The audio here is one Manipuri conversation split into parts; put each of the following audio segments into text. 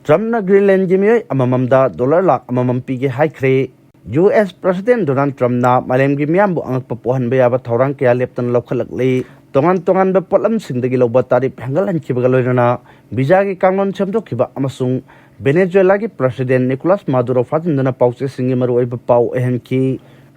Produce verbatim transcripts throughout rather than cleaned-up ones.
ꯇ꯭ꯔꯝꯞꯅ ꯒ꯭ꯔꯤꯟꯂꯦꯟꯒꯤ ꯃꯤꯑꯣꯏ ꯑꯃꯃꯝꯗ ꯗꯣꯂꯔ ꯂꯥꯈ ꯑꯃꯃꯝ ꯄꯤꯒꯦ ꯍꯥꯏꯈ꯭ꯔꯦ꯫ ꯌꯨ ꯑꯦꯁ ꯄ꯭ꯔꯁꯤꯗꯦꯟ ꯗꯣꯅꯥꯜꯗ ꯇ꯭ꯔꯝꯞꯅ ꯃꯥꯂꯦꯝꯒꯤ ꯃꯤꯌꯥꯝꯕꯨ ꯑꯉꯛꯄ ꯄꯣꯛꯍꯟꯕ ꯌꯥꯕ ꯊꯧꯔꯥꯡ ꯀꯌꯥ ꯂꯦꯞꯇꯅ ꯂꯧꯈꯠꯂꯛꯂꯤ꯫ ꯇꯣꯉꯥꯟ ꯇꯣꯉꯥꯟꯕ ꯄꯣꯠꯂꯝꯁꯤꯡꯗꯒꯤ ꯂꯧꯕ ꯇꯥꯔꯤꯐ ꯍꯦꯟꯒꯠꯍꯟꯈꯤꯕꯒ ꯂꯣꯏꯅꯅ ꯚꯤꯖꯥꯒꯤ ꯀꯥꯡꯂꯣꯟ ꯁꯦꯝꯗꯣꯛꯈꯤꯕ ꯑꯃꯁꯨꯡ ꯚꯦꯅꯦꯖꯨꯋꯦꯂꯥꯒꯤ ꯄ꯭ꯔꯁꯤꯗꯦꯟ ꯅꯤꯀꯣꯂꯥꯁ ꯃꯥꯗꯨꯔꯣ ꯐꯥꯖꯤꯟꯗꯨꯅ ꯄꯥꯎꯆꯦꯁꯤꯡꯒꯤ ꯃꯔꯨꯑꯣꯏꯕ ꯄꯥꯎ ꯑꯣꯏꯍꯟꯈꯤ꯫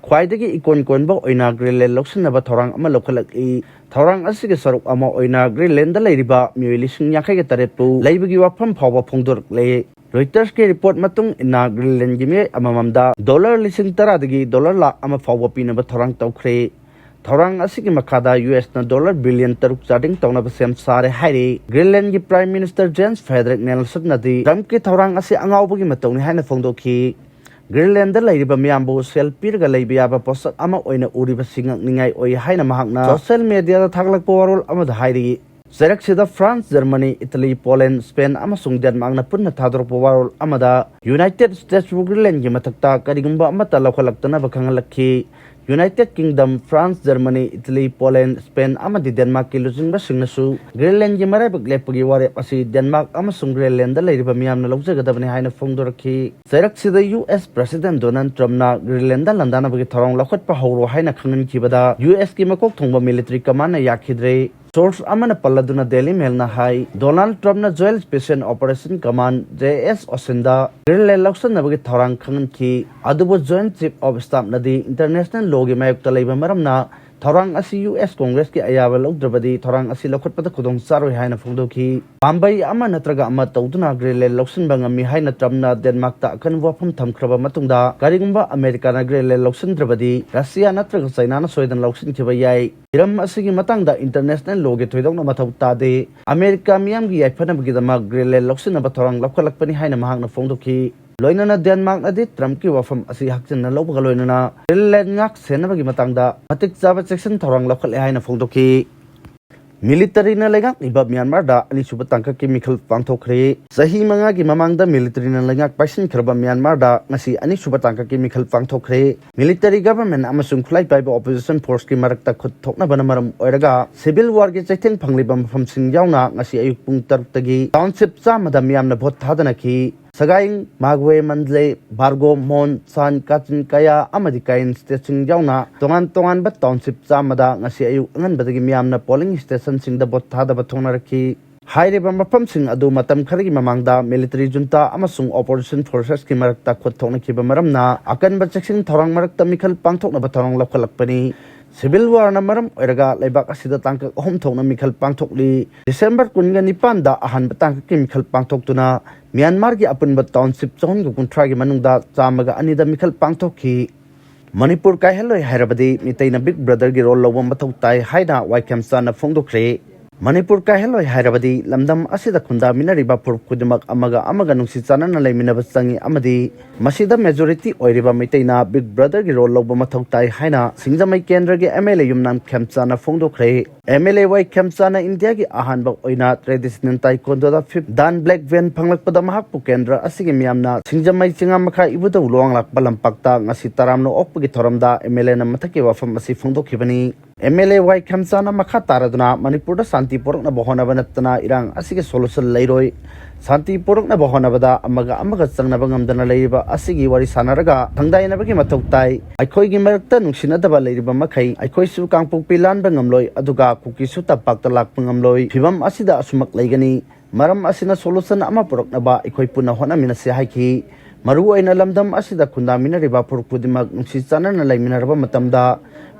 ꯈ꯭ꯋꯥꯏꯗꯒꯤ ꯏꯀꯣꯟ ꯀꯣꯟꯕ ꯑꯣꯏꯅ ꯒ꯭ꯔꯤꯟꯂꯦꯟ ꯂꯧꯁꯤꯟꯅꯕ ꯊꯧꯔꯥꯡ ꯑꯃ ꯂꯧꯈꯠꯂꯛꯂꯤ꯫ ꯊꯧꯔꯥꯡ ꯑꯁꯤꯒꯤ ꯁꯔꯨꯛ ꯑꯃ ꯑꯣꯏꯅ ꯒ꯭ꯔꯤꯟꯂꯦꯟꯗ ꯂꯩꯔꯤꯕ ꯃꯤꯑꯣꯏ ꯂꯤꯁꯤꯡ ꯌꯥꯡꯈꯩꯒ ꯇꯔꯦꯠꯄꯨ ꯂꯩꯕꯒꯤ ꯋꯥꯐꯝ ꯐꯥꯎꯕ ꯐꯣꯡꯗꯣꯔꯛꯂꯦ꯫ ꯔꯣꯏꯇꯔꯁꯀꯤ ꯔꯤꯄꯣꯔꯠ ꯃꯇꯨꯡ ꯏꯟꯅ ꯒ꯭ꯔꯤꯟꯂꯦꯟꯒꯤ ꯃꯤꯑꯣꯏ ꯑꯃꯃꯝꯗ ꯗꯣꯂꯔ ꯂꯤꯁꯤꯡ ꯇꯔꯥꯗꯒꯤ ꯗꯣꯂꯔ ꯂꯥꯈ ꯑꯃ ꯐꯥꯎꯕ ꯄꯤꯅꯕ ꯊꯧꯔꯥꯡ ꯇꯧꯈ꯭ꯔꯦ꯫ ꯊꯧꯔꯥꯡ ꯑꯁꯤꯒꯤ ꯃꯈꯥꯗ ꯌꯨ ꯑꯦꯁꯅ ꯗꯣꯂꯔ ꯕꯤꯂꯤꯌꯟ ꯇꯔꯨꯛ ꯆꯥꯗꯤꯡ ꯇꯧꯅꯕ ꯁꯦꯝ ꯁꯥꯔꯦ ꯍꯥꯏꯔꯤ꯫ ꯒ꯭ꯔꯤꯟꯂꯦꯟꯒꯤ ꯄ꯭ꯔꯥꯏꯝ ꯃꯤꯅꯤꯁꯇꯔ ꯖꯦꯟꯁ ꯐ꯭ꯔꯦꯗꯔꯤꯛ ꯅꯦꯜꯁꯟꯅꯗꯤ ꯇ꯭ꯔꯝꯞꯀꯤ ꯊꯧꯔꯥꯡ ꯑꯁꯤ ꯑꯉꯥꯎꯕꯒꯤ ꯃꯇꯧꯅꯤ ꯍꯥꯏꯅ ꯐꯣꯡꯗꯣꯛꯈꯤ꯫ ꯒ꯭ꯔꯤꯟꯂꯦꯟꯗ ꯂꯩꯔꯤꯕ ꯃꯤꯌꯥꯝꯕꯨ ꯁꯦꯜ ꯄꯤꯔꯒ ꯂꯩꯕ ꯌꯥꯕ ꯄꯣꯠꯁꯛ ꯑꯃ ꯑꯣꯏꯅ ꯎꯔꯤꯕꯁꯤ ꯉꯛꯅꯤꯡꯉꯥꯏ ꯑꯣꯏ ꯍꯥꯏꯅ ꯃꯍꯥꯛꯅ ꯁꯣꯁꯤꯌꯦꯜ ꯃꯦꯗꯤꯌꯥꯗ ꯊꯥꯒꯠꯂꯛꯄ ꯋꯥꯔꯣꯜ ꯑꯃꯗ ꯍꯥꯏꯔꯤ꯫ ꯆꯩꯔꯛꯁꯤꯗ France, Germany, Italy, Poland, Spain ꯑꯃꯁꯨꯡ ꯗꯦꯟꯃꯥꯔꯛꯅ ꯄꯨꯟꯅ ꯊꯥꯗꯣꯔꯛꯄ ꯋꯥꯔꯣꯜ ꯑꯃꯗ ꯌꯨꯅꯥꯏꯇꯦꯗ ꯁ꯭ꯇꯦꯠꯁꯄꯨ ꯒ꯭ꯔꯤꯟꯂꯦꯟꯒꯤ ꯃꯊꯛꯇ ꯀꯔꯤꯒꯨꯝꯕ ꯑꯃꯠꯇ ꯂꯧꯈꯠꯂꯛꯇꯅꯕ ꯈꯪꯍꯜꯂꯛꯈꯤ꯫ United Kingdom, France, Germany, Italy, Poland, Spain ꯑꯃꯗꯤ ꯗꯦꯟꯃꯥꯔꯛꯀꯤ ꯂꯨꯆꯤꯡꯕꯁꯤꯡꯅꯁꯨ ꯒ꯭ꯔꯤꯟꯂꯦꯟꯒꯤ ꯃꯔꯥꯏꯕꯛ ꯂꯦꯞꯄꯒꯤ ꯋꯥꯔꯦꯞ ꯑꯁꯤ ꯗꯦꯟꯃꯥꯔꯛ ꯑꯃꯁꯨꯡ ꯒ꯭ꯔꯤꯟꯂꯦꯟꯗ ꯂꯩꯔꯤꯕ ꯃꯤꯌꯥꯝꯅ ꯂꯧꯖꯒꯗꯕꯅꯤ ꯍꯥꯏꯅ ꯐꯣꯡꯗꯣꯔꯛꯈꯤ꯫ ꯆꯩꯔꯛꯁꯤꯗ U S president Donald ꯇ꯭ꯔꯝꯞꯅ Greenland ꯂꯥꯟꯗꯥꯅꯕꯒꯤ ꯊꯧꯔꯥꯡ ꯂꯧꯈꯠꯄ ꯍꯧꯔꯣ ꯍꯥꯏꯅ ꯈꯪꯍꯟꯈꯤꯕꯗ ꯌꯨ ꯑꯦꯁꯀꯤ ꯃꯀꯣꯛ ꯊꯣꯡꯕ ꯃꯤꯂꯤꯇꯔꯤ ꯀꯃꯥꯟꯅ ꯌꯥꯈꯤꯗ꯭ꯔꯦ꯫ ꯁꯣꯔꯁ ꯑꯃꯅ ꯄꯜꯂꯗꯨꯅ ꯗꯦꯂꯤ ꯃꯦꯜꯅ ꯍꯥꯏ, ꯗꯣꯅꯥꯜꯗ ꯇ꯭ꯔꯝꯞꯅ joint special operation command, J S ꯑꯣꯁꯤꯟꯗ ꯒ꯭ꯔꯤꯟꯂꯦꯟ ꯂꯧꯁꯤꯟꯅꯕꯒꯤ ꯊꯧꯔꯥꯡ ꯈꯪꯍꯟꯈꯤ꯫ ꯑꯗꯨꯕꯨ ꯖꯣꯏꯟꯠ ꯆꯤꯐ ꯑꯣꯐ ꯁ꯭ꯇꯥꯐꯅꯗꯤ ꯏꯟꯇꯔꯅꯦꯁꯅꯦꯜ ꯂꯣꯒꯤ ꯃꯥꯌꯣꯛꯇ ꯂꯩꯕ ꯃꯔꯝꯅ ꯊꯧꯔꯥꯡ ꯑꯁꯤ ꯌꯨ ꯑꯦꯁ ꯀꯣꯡꯒ꯭ꯔꯦꯁꯀꯤ ꯑꯌꯥꯕ ꯂꯧꯗ꯭ꯔꯕꯗꯤ ꯊꯧꯔꯥꯡ ꯑꯁꯤ ꯂꯧꯈꯠꯄꯗ ꯈꯨꯗꯣꯡ ꯆꯥꯔꯣꯏ ꯍꯥꯏꯅ ꯐꯣꯡꯗꯣꯛꯈꯤ꯫ ꯄꯥꯝꯕꯩ ꯑꯃ ꯅꯠꯇ꯭ꯔꯒ ꯑꯃ ꯇꯧꯗꯨꯅ ꯒ꯭ꯔꯤꯟꯂꯦꯟ ꯂꯧꯁꯤꯟꯕ ꯉꯝꯃꯤ ꯍꯥꯏꯅ ꯇ꯭ꯔꯝꯞꯅ ꯗꯦꯟꯃꯥꯔꯛꯇ ꯑꯀꯟꯕ ꯋꯥꯐꯝ ꯊꯝꯈ꯭ꯔꯕ ꯃꯇꯨꯡꯗ, ꯀꯔꯤꯒꯨꯝꯕ ꯑꯃꯦꯔꯤꯀꯥꯅ ꯒ꯭ꯔꯤꯟꯂꯦꯟ ꯂꯧꯁꯤꯟꯗ꯭ꯔꯕꯗꯤ ꯔꯁꯤꯌꯥ ꯅꯠꯇ꯭ꯔꯒ ꯆꯥꯏꯅꯥꯅ ꯁꯣꯏꯗꯅ ꯂꯧꯁꯤꯟꯈꯤꯕ ꯌꯥꯏ꯫ ꯍꯤꯔꯝ ꯑꯁꯤꯒꯤ ꯃꯇꯥꯡꯗ ꯏꯟꯇꯔꯅꯦꯁꯅꯦꯜ ꯂꯣꯒꯤ ꯊꯣꯏꯗꯣꯛꯅ ꯃꯊꯧ ꯇꯥꯗꯦ꯫ ꯑꯃꯦꯔꯤꯀꯥ ꯃꯤꯌꯥꯝꯒꯤ ꯌꯥꯏꯐꯅꯕꯒꯤꯗꯃꯛ ꯒ꯭ꯔꯤꯟꯂꯦꯟ ꯂꯧꯁꯤꯟꯅꯕ ꯊꯧꯔꯥꯡ ꯂꯧꯈꯠꯂꯛꯄꯅꯤ ꯍꯥꯏꯅ ꯃꯍꯥꯛꯅ ꯐꯣꯡꯗꯣꯛꯈꯤ꯫ ꯂꯣꯏꯅꯅ ꯗꯦꯟꯃꯥꯔꯛꯅꯗꯤ ꯇ꯭ꯔꯝꯞꯀꯤ ꯋꯥꯐꯝ ꯑꯁꯤ ꯍꯛꯆꯤꯟꯅ ꯂꯧꯕꯒ ꯂꯣꯏꯅꯅ ꯒ꯭ꯔꯤꯟꯂꯦꯟ ꯉꯥꯛ ꯁꯦꯟꯅꯕꯒꯤ ꯃꯇꯥꯡꯗ ꯃꯇꯤꯛ ꯆꯥꯕ ꯆꯦꯛꯁꯤꯟ ꯊꯧꯔꯥꯡ ꯂꯧꯈꯠꯂꯦ ꯍꯥꯏꯅ ꯐꯣꯡꯗꯣꯛꯈꯤ꯫ ꯃꯤꯂꯤꯇꯔꯤꯅ ꯂꯩꯉꯥꯛꯂꯤꯕ ꯃ꯭ꯌꯥꯟꯃꯥꯔꯗ ꯑꯅꯤꯁꯨꯕ ꯇꯥꯡꯀꯛꯀꯤ ꯃꯤꯈꯜ ꯄꯥꯡꯊꯣꯛꯈ꯭ꯔꯦ꯫ ꯆꯍꯤ ꯃꯉꯥꯒꯤ ꯃꯃꯥꯡꯗ ꯃꯤꯂꯤꯇꯔꯤꯅ ꯂꯩꯉꯥꯛ ꯄꯥꯏꯁꯤꯟꯈ꯭ꯔꯕ ꯃ꯭ꯌꯥꯟꯃꯥꯔꯗ ꯉꯁꯤ ꯑꯅꯤꯁꯨꯕ ꯇꯥꯡꯀꯛꯀꯤ ꯃꯤꯈꯜ ꯄꯥꯡꯊꯣꯛꯈ꯭ꯔꯦ꯫ ꯃꯤꯂꯤꯇꯔꯤ ꯒꯚꯔꯟꯃꯦꯟ ꯑꯃꯁꯨꯡ ꯈꯨꯠꯂꯥꯏ ꯄꯥꯏꯕ ꯑꯣꯄꯣꯖꯤꯁꯟ ꯐꯣꯔꯁꯀꯤ ꯃꯔꯛꯇ ꯈꯨꯠ ꯊꯣꯛꯅꯕꯅ ꯃꯔꯝ ꯑꯣꯏꯔꯒ ꯁꯤꯚꯤꯜ ꯋꯥꯔꯒꯤ ꯆꯩꯊꯦꯡ ꯐꯪꯂꯤꯕ ꯃꯐꯝꯁꯤꯡ ꯌꯥꯎꯅ ꯉꯁꯤ ꯑꯌꯨꯛ ꯄꯨꯡ ꯇꯔꯨꯛꯇꯒꯤ ꯇꯥꯎꯟꯁꯤꯞ ꯆꯥꯝꯃꯗ ꯃꯤꯌꯥꯝꯅ ꯚꯣꯠ ꯊꯥꯗꯅꯈꯤ꯫ ꯁꯒꯥꯏ, ꯃꯥꯒꯋꯦ, ꯃꯟꯗꯂꯦ, ꯕꯥꯔꯒꯣ, ꯃꯣꯟ, ꯁꯥꯟ, ꯀꯥꯆꯤꯟ, ꯀꯌꯥ ꯑꯃꯗꯤ ꯀꯥꯏꯟ ꯁ꯭ꯇꯦꯠꯁꯤꯡ ꯌꯥꯎꯅ ꯇꯣꯉꯥꯟ ꯇꯣꯉꯥꯟꯕ ꯇꯥꯎꯟꯁꯤꯞ ꯆꯥꯝꯃꯗ ꯉꯁꯤ ꯑꯌꯨꯛ ꯑꯉꯟꯕꯗꯒꯤ ꯃꯤꯌꯥꯝꯅ ꯄꯣꯂꯤꯡ ꯁ꯭ꯇꯦꯁꯟꯁꯤꯡꯗ ꯚꯣꯠ ꯊꯥꯗꯕ ꯊꯣꯛꯅꯔꯛꯈꯤ꯫ ꯍꯥꯏꯔꯤꯕ ꯃꯐꯝꯁꯤꯡ ꯑꯗꯨ ꯃꯇꯝ ꯈꯔꯒꯤ ꯃꯃꯥꯡꯗ ꯃꯤꯂꯤꯇꯔꯤ ꯖꯨꯟꯇꯥ ꯑꯃꯁꯨꯡ ꯑꯣꯄꯣꯖꯤꯁꯟ ꯐꯣꯔꯁꯦꯁꯀꯤ ꯃꯔꯛꯇ ꯈꯨꯠ ꯊꯣꯛꯅꯈꯤꯕ ꯃꯔꯝꯅ ꯑꯀꯟꯕ ꯆꯦꯛꯁꯤꯟ ꯊꯧꯔꯥꯡ ꯃꯔꯛꯇ ꯃꯤꯈꯜ ꯄꯥꯡꯊꯣꯛꯅꯕ ꯊꯧꯔꯥꯡ ꯂꯧꯈꯠꯂꯛꯄꯅꯤ꯫ ꯁꯤꯚꯤꯜ ꯋꯥꯔꯅ ꯃꯔꯝ ꯑꯣꯏꯔꯒ ꯂꯩꯕꯥꯛ ꯑꯁꯤꯗ ꯇꯥꯡꯀꯛ ꯑꯍꯨꯝ ꯊꯣꯛꯅ ꯃꯤꯈꯜ ꯄꯥꯡꯊꯣꯛꯂꯤ꯫ ꯗꯤꯁꯦꯝꯕꯔ ꯀꯨꯟꯒ ꯅꯤꯄꯥꯟꯗ ꯑꯍꯥꯟꯕ ꯇꯥꯡꯀꯛꯀꯤ ꯃꯤꯈꯜ ꯄꯥꯡꯊꯣꯛꯇꯨꯅ ꯃ꯭ꯌꯥꯟꯃꯥꯔꯒꯤ ꯑꯄꯨꯟꯕ ꯇꯥꯎꯟꯁꯤꯞ ꯆꯍꯨꯝꯒ ꯀꯨꯟꯊ꯭ꯔꯥꯒꯤ ꯃꯅꯨꯡꯗ ꯆꯥꯝꯃꯒ ꯑꯅꯤꯗ ꯃꯤꯈꯜ ꯄꯥꯡꯊꯣꯛꯈꯤ꯫ ꯃꯅꯤꯄꯨꯔ ꯀꯥꯏꯍꯜꯂꯣꯏ ꯍꯥꯏꯔꯕꯗꯤ ꯃꯤꯇꯩꯅ ꯕꯤꯒ ꯕ꯭ꯔꯗꯔꯒꯤ ꯔꯣꯜ ꯂꯧꯕ ꯃꯊꯧ ꯇꯥꯏ ꯍꯥꯏꯅ ꯋꯥꯏ ꯈꯦꯝꯆꯥꯅ ꯐꯣꯡꯗꯣꯛꯈ꯭ꯔꯦ꯫ ꯃꯅꯤꯄꯨꯔ ꯀꯥꯏꯍꯜꯂꯣꯏ ꯍꯥꯏꯔꯕꯗꯤ ꯂꯝꯗꯝ ꯑꯁꯤꯗ ꯈꯨꯟꯗꯥꯃꯤꯟꯅꯔꯤꯕ ꯐꯨꯔꯨꯞ ꯈꯨꯗꯤꯡꯃꯛ ꯑꯃꯒ ꯑꯃꯒ ꯅꯨꯡꯁꯤ ꯆꯥꯟꯅꯅ ꯂꯩꯃꯤꯟꯅꯕ ꯆꯪꯏ ꯑꯃꯗꯤ ꯃꯁꯤꯗ ꯃꯦꯖꯣꯔꯤꯇꯤ ꯑꯣꯏꯔꯤꯕ ꯃꯤꯇꯩꯅ ꯕꯤꯒ ꯕ꯭ꯔꯗꯔꯒꯤ ꯔꯣꯜ ꯂꯧꯕ ꯃꯊꯧ ꯇꯥꯏ ꯍꯥꯏꯅ ꯁꯤꯡꯖꯃꯩ ꯀꯦꯟꯗ꯭ꯔꯒꯤ ꯑꯦꯝ ꯑꯦꯜ ꯑꯦ ꯌꯨꯝꯅꯥꯝ ꯈꯦꯝꯆꯥꯅ ꯐꯣꯡꯗꯣꯛꯈ꯭ꯔꯦ꯫ ꯑꯦꯝ ꯑꯦꯜ ꯑꯦ ꯋꯥꯏ ꯈꯦꯝꯆꯥꯅ ꯏꯟꯗꯤꯌꯥꯒꯤ ꯑꯍꯥꯟꯕ ꯑꯣꯏꯅ ꯇ꯭ꯔꯦꯗꯤꯁꯅꯦꯜ ꯇꯥꯏꯀꯣꯟꯗꯣꯗ ꯐꯤꯐ ꯗꯥꯟ ꯕ꯭ꯂꯦꯛ ꯕꯦꯜꯠ ꯐꯪꯂꯛꯄꯗ ꯃꯍꯥꯛꯄꯨ ꯀꯦꯟꯗ꯭ꯔ ꯑꯁꯤꯒꯤ ꯃꯤꯌꯥꯝꯅ ꯁꯤꯡꯖꯃꯩ ꯆꯤꯉꯥꯃꯈꯥ ꯏꯕꯨꯙꯧ ꯂꯨꯋꯥꯡꯂꯥꯛꯄ ꯂꯝꯄꯥꯛꯇ ꯉꯁꯤ ꯇꯔꯥꯝꯅ ꯑꯣꯛꯄꯒꯤ ꯊꯧꯔꯝꯗ ꯑꯦꯝ ꯑꯦꯜ ꯑꯦꯅ ꯃꯊꯛꯀꯤ ꯋꯥꯐꯝ ꯑꯁꯤ ꯐꯣꯡꯗꯣꯛꯈꯤꯕꯅꯤ꯫ ꯑꯦꯝ ꯑꯦꯜ ꯑꯦ ꯋꯥꯏ ꯈꯦꯝꯆꯥꯅ ꯃꯈꯥ ꯇꯥꯔꯗꯨꯅ ꯃꯅꯤꯄꯨꯔꯗ ꯁꯥꯟꯇꯤ ꯄꯨꯔꯛꯅꯕ ꯍꯣꯠꯅꯕ ꯅꯠꯇꯅ ꯏꯔꯥꯡ ꯑꯁꯤꯒꯤ ꯁꯣꯂꯨꯁꯟ ꯂꯩꯔꯣꯏ꯫ ꯁꯥꯟꯇꯤ ꯄꯨꯔꯛꯅꯕ ꯍꯣꯠꯅꯕꯗ ꯑꯃꯒ ꯑꯃꯒ ꯆꯪꯅꯕ ꯉꯝꯗꯅ ꯂꯩꯔꯤꯕ ꯑꯁꯤꯒꯤ ꯋꯥꯔꯤ ꯁꯥꯟꯅꯔꯒ ꯈꯪꯗꯥꯏꯅꯕꯒꯤ ꯃꯊꯧ ꯇꯥꯏ꯫ ꯑꯩꯈꯣꯏꯒꯤ ꯃꯔꯛꯇ ꯅꯨꯡꯁꯤꯅꯗꯕ ꯂꯩꯔꯤꯕ ꯃꯈꯩ ꯑꯩꯈꯣꯏꯁꯨ ꯀꯥꯡꯄꯣꯛꯄꯤ ꯂꯥꯟꯕ ꯉꯝꯂꯣꯏ, ꯑꯗꯨꯒ ꯀꯨꯀꯤꯁꯨ ꯇꯝꯄꯥꯛꯇ ꯂꯥꯛꯄ ꯉꯝꯂꯣꯏ꯫ ꯐꯤꯕꯝ ꯑꯁꯤꯗ ꯑꯁꯨꯃꯛ ꯂꯩꯒꯅꯤ꯫ ꯃꯔꯝ ꯑꯁꯤꯅ ꯁꯣꯂꯨꯁꯟ ꯑꯃ ꯄꯨꯔꯛꯅꯕ ꯑꯩꯈꯣꯏ ꯄꯨꯟꯅ ꯍꯣꯠꯅꯃꯤꯟꯅꯁꯤ ꯍꯥꯏꯈꯤ꯫ ꯃꯔꯨꯑꯣꯏꯅ ꯂꯝꯗꯝ ꯑꯁꯤꯗ ꯈꯨꯟꯗꯥꯃꯤꯟꯅꯔꯤꯕ ꯐꯨꯔꯨꯞ ꯈꯨꯗꯤꯡꯃꯛ ꯅꯨꯡꯁꯤ ꯆꯥꯟꯅꯅ ꯂꯩꯃꯤꯟꯅꯔꯕ ꯃꯇꯝꯗ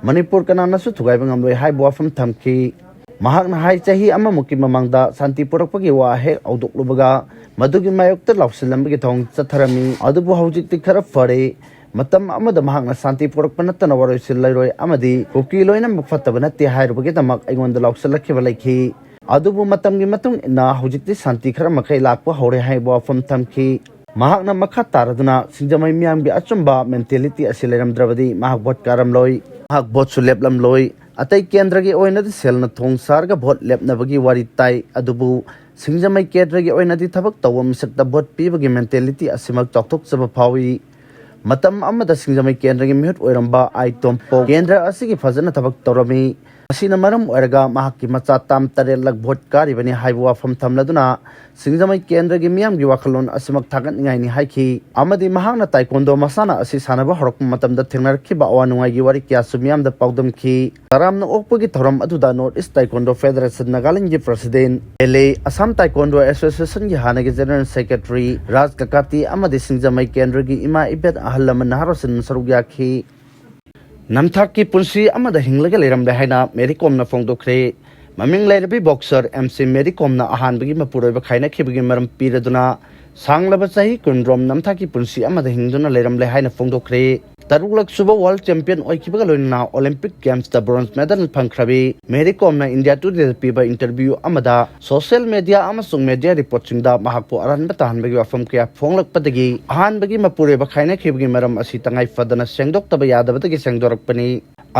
ꯃꯅꯤꯄꯨꯔ ꯀꯅꯥꯅꯁꯨ ꯊꯨꯒꯥꯏꯕ ꯉꯝꯂꯣꯏ ꯍꯥꯏꯕ ꯋꯥꯐꯝ ꯊꯝꯈꯤ꯫ ꯃꯍꯥꯛꯅ ꯍꯥꯏ, ꯆꯍꯤ ꯑꯃꯃꯨꯛꯀꯤ ꯃꯃꯥꯡꯗ ꯁꯥꯟꯇꯤ ꯄꯨꯔꯛꯄꯒꯤ ꯋꯥ ꯍꯦꯛ ꯍꯧꯗꯣꯛꯂꯨꯕꯒ ꯃꯗꯨꯒꯤ ꯃꯥꯌꯣꯛꯇ ꯂꯥꯎꯁꯤꯜꯂꯝꯕꯒꯤ ꯊꯧꯑꯣꯡ ꯆꯠꯊꯔꯝꯃꯤ, ꯑꯗꯨꯕꯨ ꯍꯧꯖꯤꯛꯇꯤ ꯈꯔ ꯐꯔꯦ꯫ ꯃꯇꯝ ꯑꯃꯗ ꯃꯍꯥꯛꯅ ꯁꯥꯟꯇꯤ ꯄꯨꯔꯛꯄ ꯅꯠꯇꯅ ꯋꯥꯔꯣꯏꯁꯤꯟ ꯂꯩꯔꯣꯏ ꯑꯃꯗꯤ ꯀꯨꯀꯤ ꯂꯣꯏꯅꯃꯛ ꯐꯠꯇꯕ ꯅꯠꯇꯦ ꯍꯥꯏꯔꯨꯕꯒꯤꯗꯃꯛ ꯑꯩꯉꯣꯟꯗ ꯂꯥꯎꯁꯤꯜꯂꯛꯈꯤꯕ ꯂꯩꯈꯤ꯫ ꯑꯗꯨꯕꯨ ꯃꯇꯝꯒꯤ ꯃꯇꯨꯡ ꯏꯟꯅ ꯍꯧꯖꯤꯛꯇꯤ ꯁꯥꯟꯇꯤ ꯈꯔ ꯃꯈꯩ ꯂꯥꯛꯄ ꯍꯧꯔꯦ ꯍꯥꯏꯕ ꯋꯥꯐꯝ ꯊꯝꯈꯤ꯫ ꯃꯍꯥꯛꯅ ꯃꯈꯥ ꯇꯥꯔꯗꯨꯅ ꯁꯤꯡꯖꯃꯩ ꯃꯤꯌꯥꯝꯒꯤ ꯑꯆꯨꯝꯕ ꯃꯦꯟꯇꯦꯂꯤꯇꯤ ꯑꯁꯤ ꯂꯩꯔꯝꯗ꯭ꯔꯕꯗꯤ ꯃꯍꯥꯛ ꯚꯣꯠ ꯀꯥꯔꯝꯂꯣꯏ꯫ ꯃꯍꯥꯛ ꯚꯣꯠꯁꯨ ꯂꯦꯞꯂꯝꯂꯣꯏ꯫ ꯑꯇꯩ ꯀꯦꯟꯗ꯭ꯔꯒꯤ ꯑꯣꯏꯅꯗꯤ ꯁꯦꯜꯅ ꯊꯣꯡ ꯁꯥꯔꯒ ꯚꯣꯠ ꯂꯦꯞꯅꯕꯒꯤ ꯋꯥꯔꯤ ꯇꯥꯏ, ꯑꯗꯨꯕꯨ ꯁꯤꯡꯖꯃꯩ ꯀꯦꯟꯗ꯭ꯔꯒꯤ ꯑꯣꯏꯅꯗꯤ ꯊꯕꯛ ꯇꯧꯕ ꯃꯤꯁꯛꯇ ꯚꯣꯠ ꯄꯤꯕꯒꯤ ꯃꯦꯟꯇꯦꯂꯤꯇꯤ ꯑꯁꯤꯃꯛ ꯆꯥꯎꯊꯣꯛꯆꯕ ꯐꯥꯎꯏ꯫ ꯃꯇꯝ ꯑꯃꯗ ꯁꯤꯡꯖꯃꯩ ꯀꯦꯟꯗ꯭ꯔꯒꯤ ꯃꯤꯍꯨꯠ ꯑꯣꯏꯔꯝꯕ ꯑꯥꯏ ꯇꯣꯝꯄꯣꯛ ꯀꯦꯟꯗ꯭ꯔ ꯑꯁꯤꯒꯤ ꯐꯖꯅ ꯊꯕꯛ ꯇꯧꯔꯝꯃꯤ꯫ ꯑꯁꯤꯅ ꯃꯔꯝ ꯑꯣꯏꯔꯒ ꯃꯍꯥꯛꯀꯤ ꯃꯆꯥ ꯇꯥꯝ ꯇꯔꯦꯠ ꯂꯛ ꯚꯣꯠ ꯀꯥꯔꯤꯕꯅꯤ ꯍꯥꯏꯕ ꯋꯥꯐꯝ ꯊꯝꯂꯗꯨꯅ ꯁꯤꯡꯖꯃꯩ ꯀꯦꯟꯗ꯭ꯔꯒꯤ ꯃꯤꯌꯥꯝꯒꯤ ꯋꯥꯈꯜꯂꯣꯟ ꯑꯁꯤꯃꯛ ꯊꯥꯒꯠꯅꯤꯡꯉꯥꯏꯅꯤ ꯍꯥꯏꯈꯤ꯫ ꯑꯃꯗꯤ ꯃꯍꯥꯛꯅ ꯇꯥꯏꯀꯣꯟꯗꯣ ꯃꯁꯥꯟꯅ ꯑꯁꯤ ꯁꯥꯟꯅꯕ ꯍꯧꯔꯛꯄ ꯃꯇꯝꯗ ꯊꯦꯡꯅꯔꯛꯈꯤꯕ ꯑꯋꯥ ꯅꯨꯡꯉꯥꯏꯒꯤ ꯋꯥꯔꯤ ꯀꯌꯥꯁꯨ ꯃꯤꯌꯥꯝꯗ ꯄꯥꯎꯗꯝꯈꯤ꯫ ꯇꯔꯥꯝꯅ ꯑꯣꯛꯄꯒꯤ ꯊꯧꯔꯝ ꯑꯗꯨꯗ North East Taekwondo Federation Nagaland ꯒꯤ president, L A, Assam Taekwondo Association ꯒꯤ ꯍꯥꯟꯅꯒꯤ general secretary ꯔꯥꯖ ꯀꯀꯥꯇꯤ ꯑꯃꯗꯤ ꯁꯤꯡꯖꯃꯩ ꯀꯦꯟꯗ꯭ꯔꯒꯤ ꯏꯃꯥ ꯏꯕꯦꯟ, ꯑꯍꯜ ꯂꯃꯟ ꯅꯍꯥꯔꯣꯜꯁꯤꯡ ꯁꯔꯨꯛ ꯌꯥꯈꯤ꯫ ꯅꯝꯊꯥꯛꯀꯤ ꯄꯨꯟꯁꯤ ꯑꯃꯗ ꯍꯤꯡꯂꯒ ꯂꯩꯔꯝꯂꯦ ꯍꯥꯏꯅ ꯃꯦꯔꯤ ꯀꯣꯝꯅ ꯐꯣꯡꯗꯣꯛꯈ꯭ꯔꯦ꯫ ꯃꯃꯤꯡ ꯂꯩꯔꯕꯤ boxer ꯑꯦꯝ ꯁꯤ ꯃꯦꯔꯤ ꯀꯣꯝꯅ ꯑꯍꯥꯟꯕꯒꯤ ꯃꯄꯨꯔꯣꯏꯕ ꯈꯥꯏꯅꯈꯤꯕꯒꯤ ꯃꯔꯝ ꯄꯤꯔꯗꯨꯅ ꯁꯥꯡꯂꯕ ꯆꯍꯤ ꯀꯨꯟꯔꯣꯝ ꯅꯝꯊꯥꯛꯀꯤ ꯄꯨꯟꯁꯤ ꯑꯃꯗ ꯍꯤꯡꯗꯨꯅ ꯂꯩꯔꯝꯂꯦ ꯍꯥꯏꯅ ꯐꯣꯡꯗꯣꯛꯈ꯭ꯔꯦ꯫ ꯇꯔꯨꯛꯂꯛ ꯁꯨꯕ world champion ꯑꯣꯏꯈꯤꯕꯒ ꯂꯣꯏꯅꯅ Olympic Games ꯇ bronze medal ꯐꯪꯈ꯭ꯔꯕꯤ ꯃꯦꯔꯤ ꯀꯣꯝꯅ India Today ꯗ ꯄꯤꯕ interview ꯑꯃꯗ social media ꯑꯃꯁꯨꯡ media report ꯁꯤꯡꯗ ꯃꯍꯥꯛꯄꯨ ꯑꯔꯥꯟꯕ ꯇꯥꯍꯟꯕꯒꯤ ꯋꯥꯐꯝ ꯀꯌꯥ ꯐꯣꯡꯂꯛꯄꯗꯒꯤ ꯑꯍꯥꯟꯕꯒꯤ ꯃꯄꯨꯔꯣꯏꯕ ꯈꯥꯏꯅꯈꯤꯕꯒꯤ ꯃꯔꯝ ꯑꯁꯤ ꯇꯉꯥꯏ ꯐꯗꯅ ꯁꯦꯡꯗꯣꯛꯇꯕ ꯌꯥꯗꯕꯗꯒꯤ ꯁꯦꯡꯗꯣꯔꯛꯄꯅꯤ꯫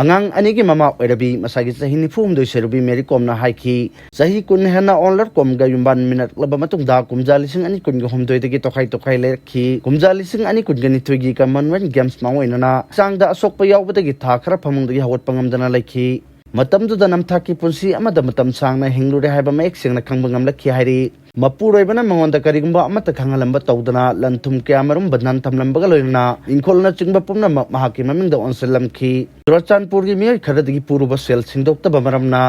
ꯑꯉꯥꯡ ꯑꯅꯤꯒꯤ ꯃꯃꯥ ꯑꯣꯏꯔꯕꯤ ꯃꯁꯥꯒꯤ ꯆꯍꯤ ꯅꯤꯐꯨ ꯍꯨꯝꯗꯣꯏ ꯁꯨꯔꯕꯤ ꯃꯦꯔꯤ ꯀꯣꯝꯅ ꯍꯥꯏꯈꯤ, ꯆꯍꯤ ꯀꯨꯟ ꯍꯦꯟꯅ ꯑꯣꯟꯂꯔ ꯀꯣꯝꯒ ꯌꯨꯝꯕꯥꯟꯃꯤꯟꯅꯔꯛꯂꯕ ꯃꯇꯨꯡꯗ ꯀꯨꯝꯖꯥ ꯂꯤꯁꯤꯡ ꯑꯅꯤ ꯀꯨꯟꯒ ꯍꯨꯝꯗꯣꯏꯗꯒꯤ ꯇꯣꯈꯥꯏ ꯇꯣꯈꯥꯏ ꯂꯩꯔꯛꯈꯤ꯫ ꯀꯨꯝꯖꯥ ꯂꯤꯁꯤꯡ ꯑꯅꯤ ꯀꯨꯟꯒ ꯅꯤꯊꯣꯏꯒꯤ Commonwealth Games ꯃꯥꯡꯑꯣꯏꯅꯅ ꯍꯛꯆꯥꯡꯗ ꯑꯁꯣꯛꯄ ꯌꯥꯎꯕꯗꯒꯤ ꯊꯥ ꯈꯔ ꯐꯃꯨꯡꯗꯒꯤ ꯍꯧꯒꯠꯄ ꯉꯝꯗꯅ ꯂꯩꯈꯤ꯫ ꯃꯇꯝꯗꯨꯗ ꯅꯝꯊꯥꯛꯀꯤ ꯄꯨꯟꯁꯤ ꯑꯃꯗ ꯃꯇꯝ ꯁꯥꯡꯅ ꯍꯤꯡꯂꯨꯔꯦ ꯍꯥꯏꯕ ꯃꯌꯦꯛ ꯁꯦꯡꯅ ꯈꯪꯕ ꯉꯝꯂꯛꯈꯤ ꯍꯥꯏꯔꯤ꯫ ꯃꯄꯨꯔꯣꯏꯕꯅ ꯃꯉꯣꯟꯗ ꯀꯔꯤꯒꯨꯝꯕ ꯑꯃꯠꯇ ꯈꯪꯍꯜꯂꯝꯕ ꯇꯧꯗꯅ ꯂꯟ ꯊꯨꯝ ꯀꯌꯥ ꯃꯔꯨꯝ ꯕꯟꯙꯟ ꯊꯝꯂꯝꯕꯒ ꯂꯣꯏꯅꯅ ꯏꯪꯈꯣꯜꯅꯆꯤꯡꯕ ꯄꯨꯝꯅꯃꯛ ꯃꯍꯥꯛꯀꯤ ꯃꯃꯤꯡꯗ ꯑꯣꯟꯁꯤꯜꯂꯝꯈꯤ꯫ ꯆꯨꯔꯆꯥꯟꯄꯨꯔꯒꯤ ꯃꯤꯑꯣꯏ ꯈꯔꯗꯒꯤ ꯄꯨꯔꯨꯕ ꯁꯦꯜ ꯁꯤꯡꯗꯣꯛꯇꯕ ꯃꯔꯝꯅ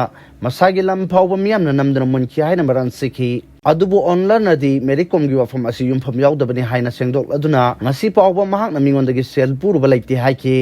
ꯃꯁꯥꯒꯤ ꯂꯝ ꯐꯥꯎꯕ ꯃꯤꯌꯥꯝꯅ ꯅꯝꯗꯨꯅ ꯃꯨꯟꯈꯤ ꯍꯥꯏꯅ ꯃꯔꯥꯜ ꯁꯤꯈꯤ꯫ ꯑꯗꯨꯕꯨ ꯑꯣꯟꯂꯔꯅꯗꯤ ꯃꯦꯔꯤ ꯀꯣꯝꯒꯤ ꯋꯥꯐꯝ ꯑꯁꯤ ꯌꯨꯝꯐꯝ ꯌꯥꯎꯗꯕꯅꯤ ꯍꯥꯏꯅ ꯁꯦꯡꯗꯣꯛꯂꯗꯨꯅ ꯉꯁꯤ ꯐꯥꯎꯕ ꯃꯍꯥꯛꯅ ꯃꯤꯉꯣꯟꯗꯒꯤ ꯁꯦꯜ ꯄꯨꯔꯨꯕ ꯂꯩꯇꯦ ꯍꯥꯏꯈꯤ꯫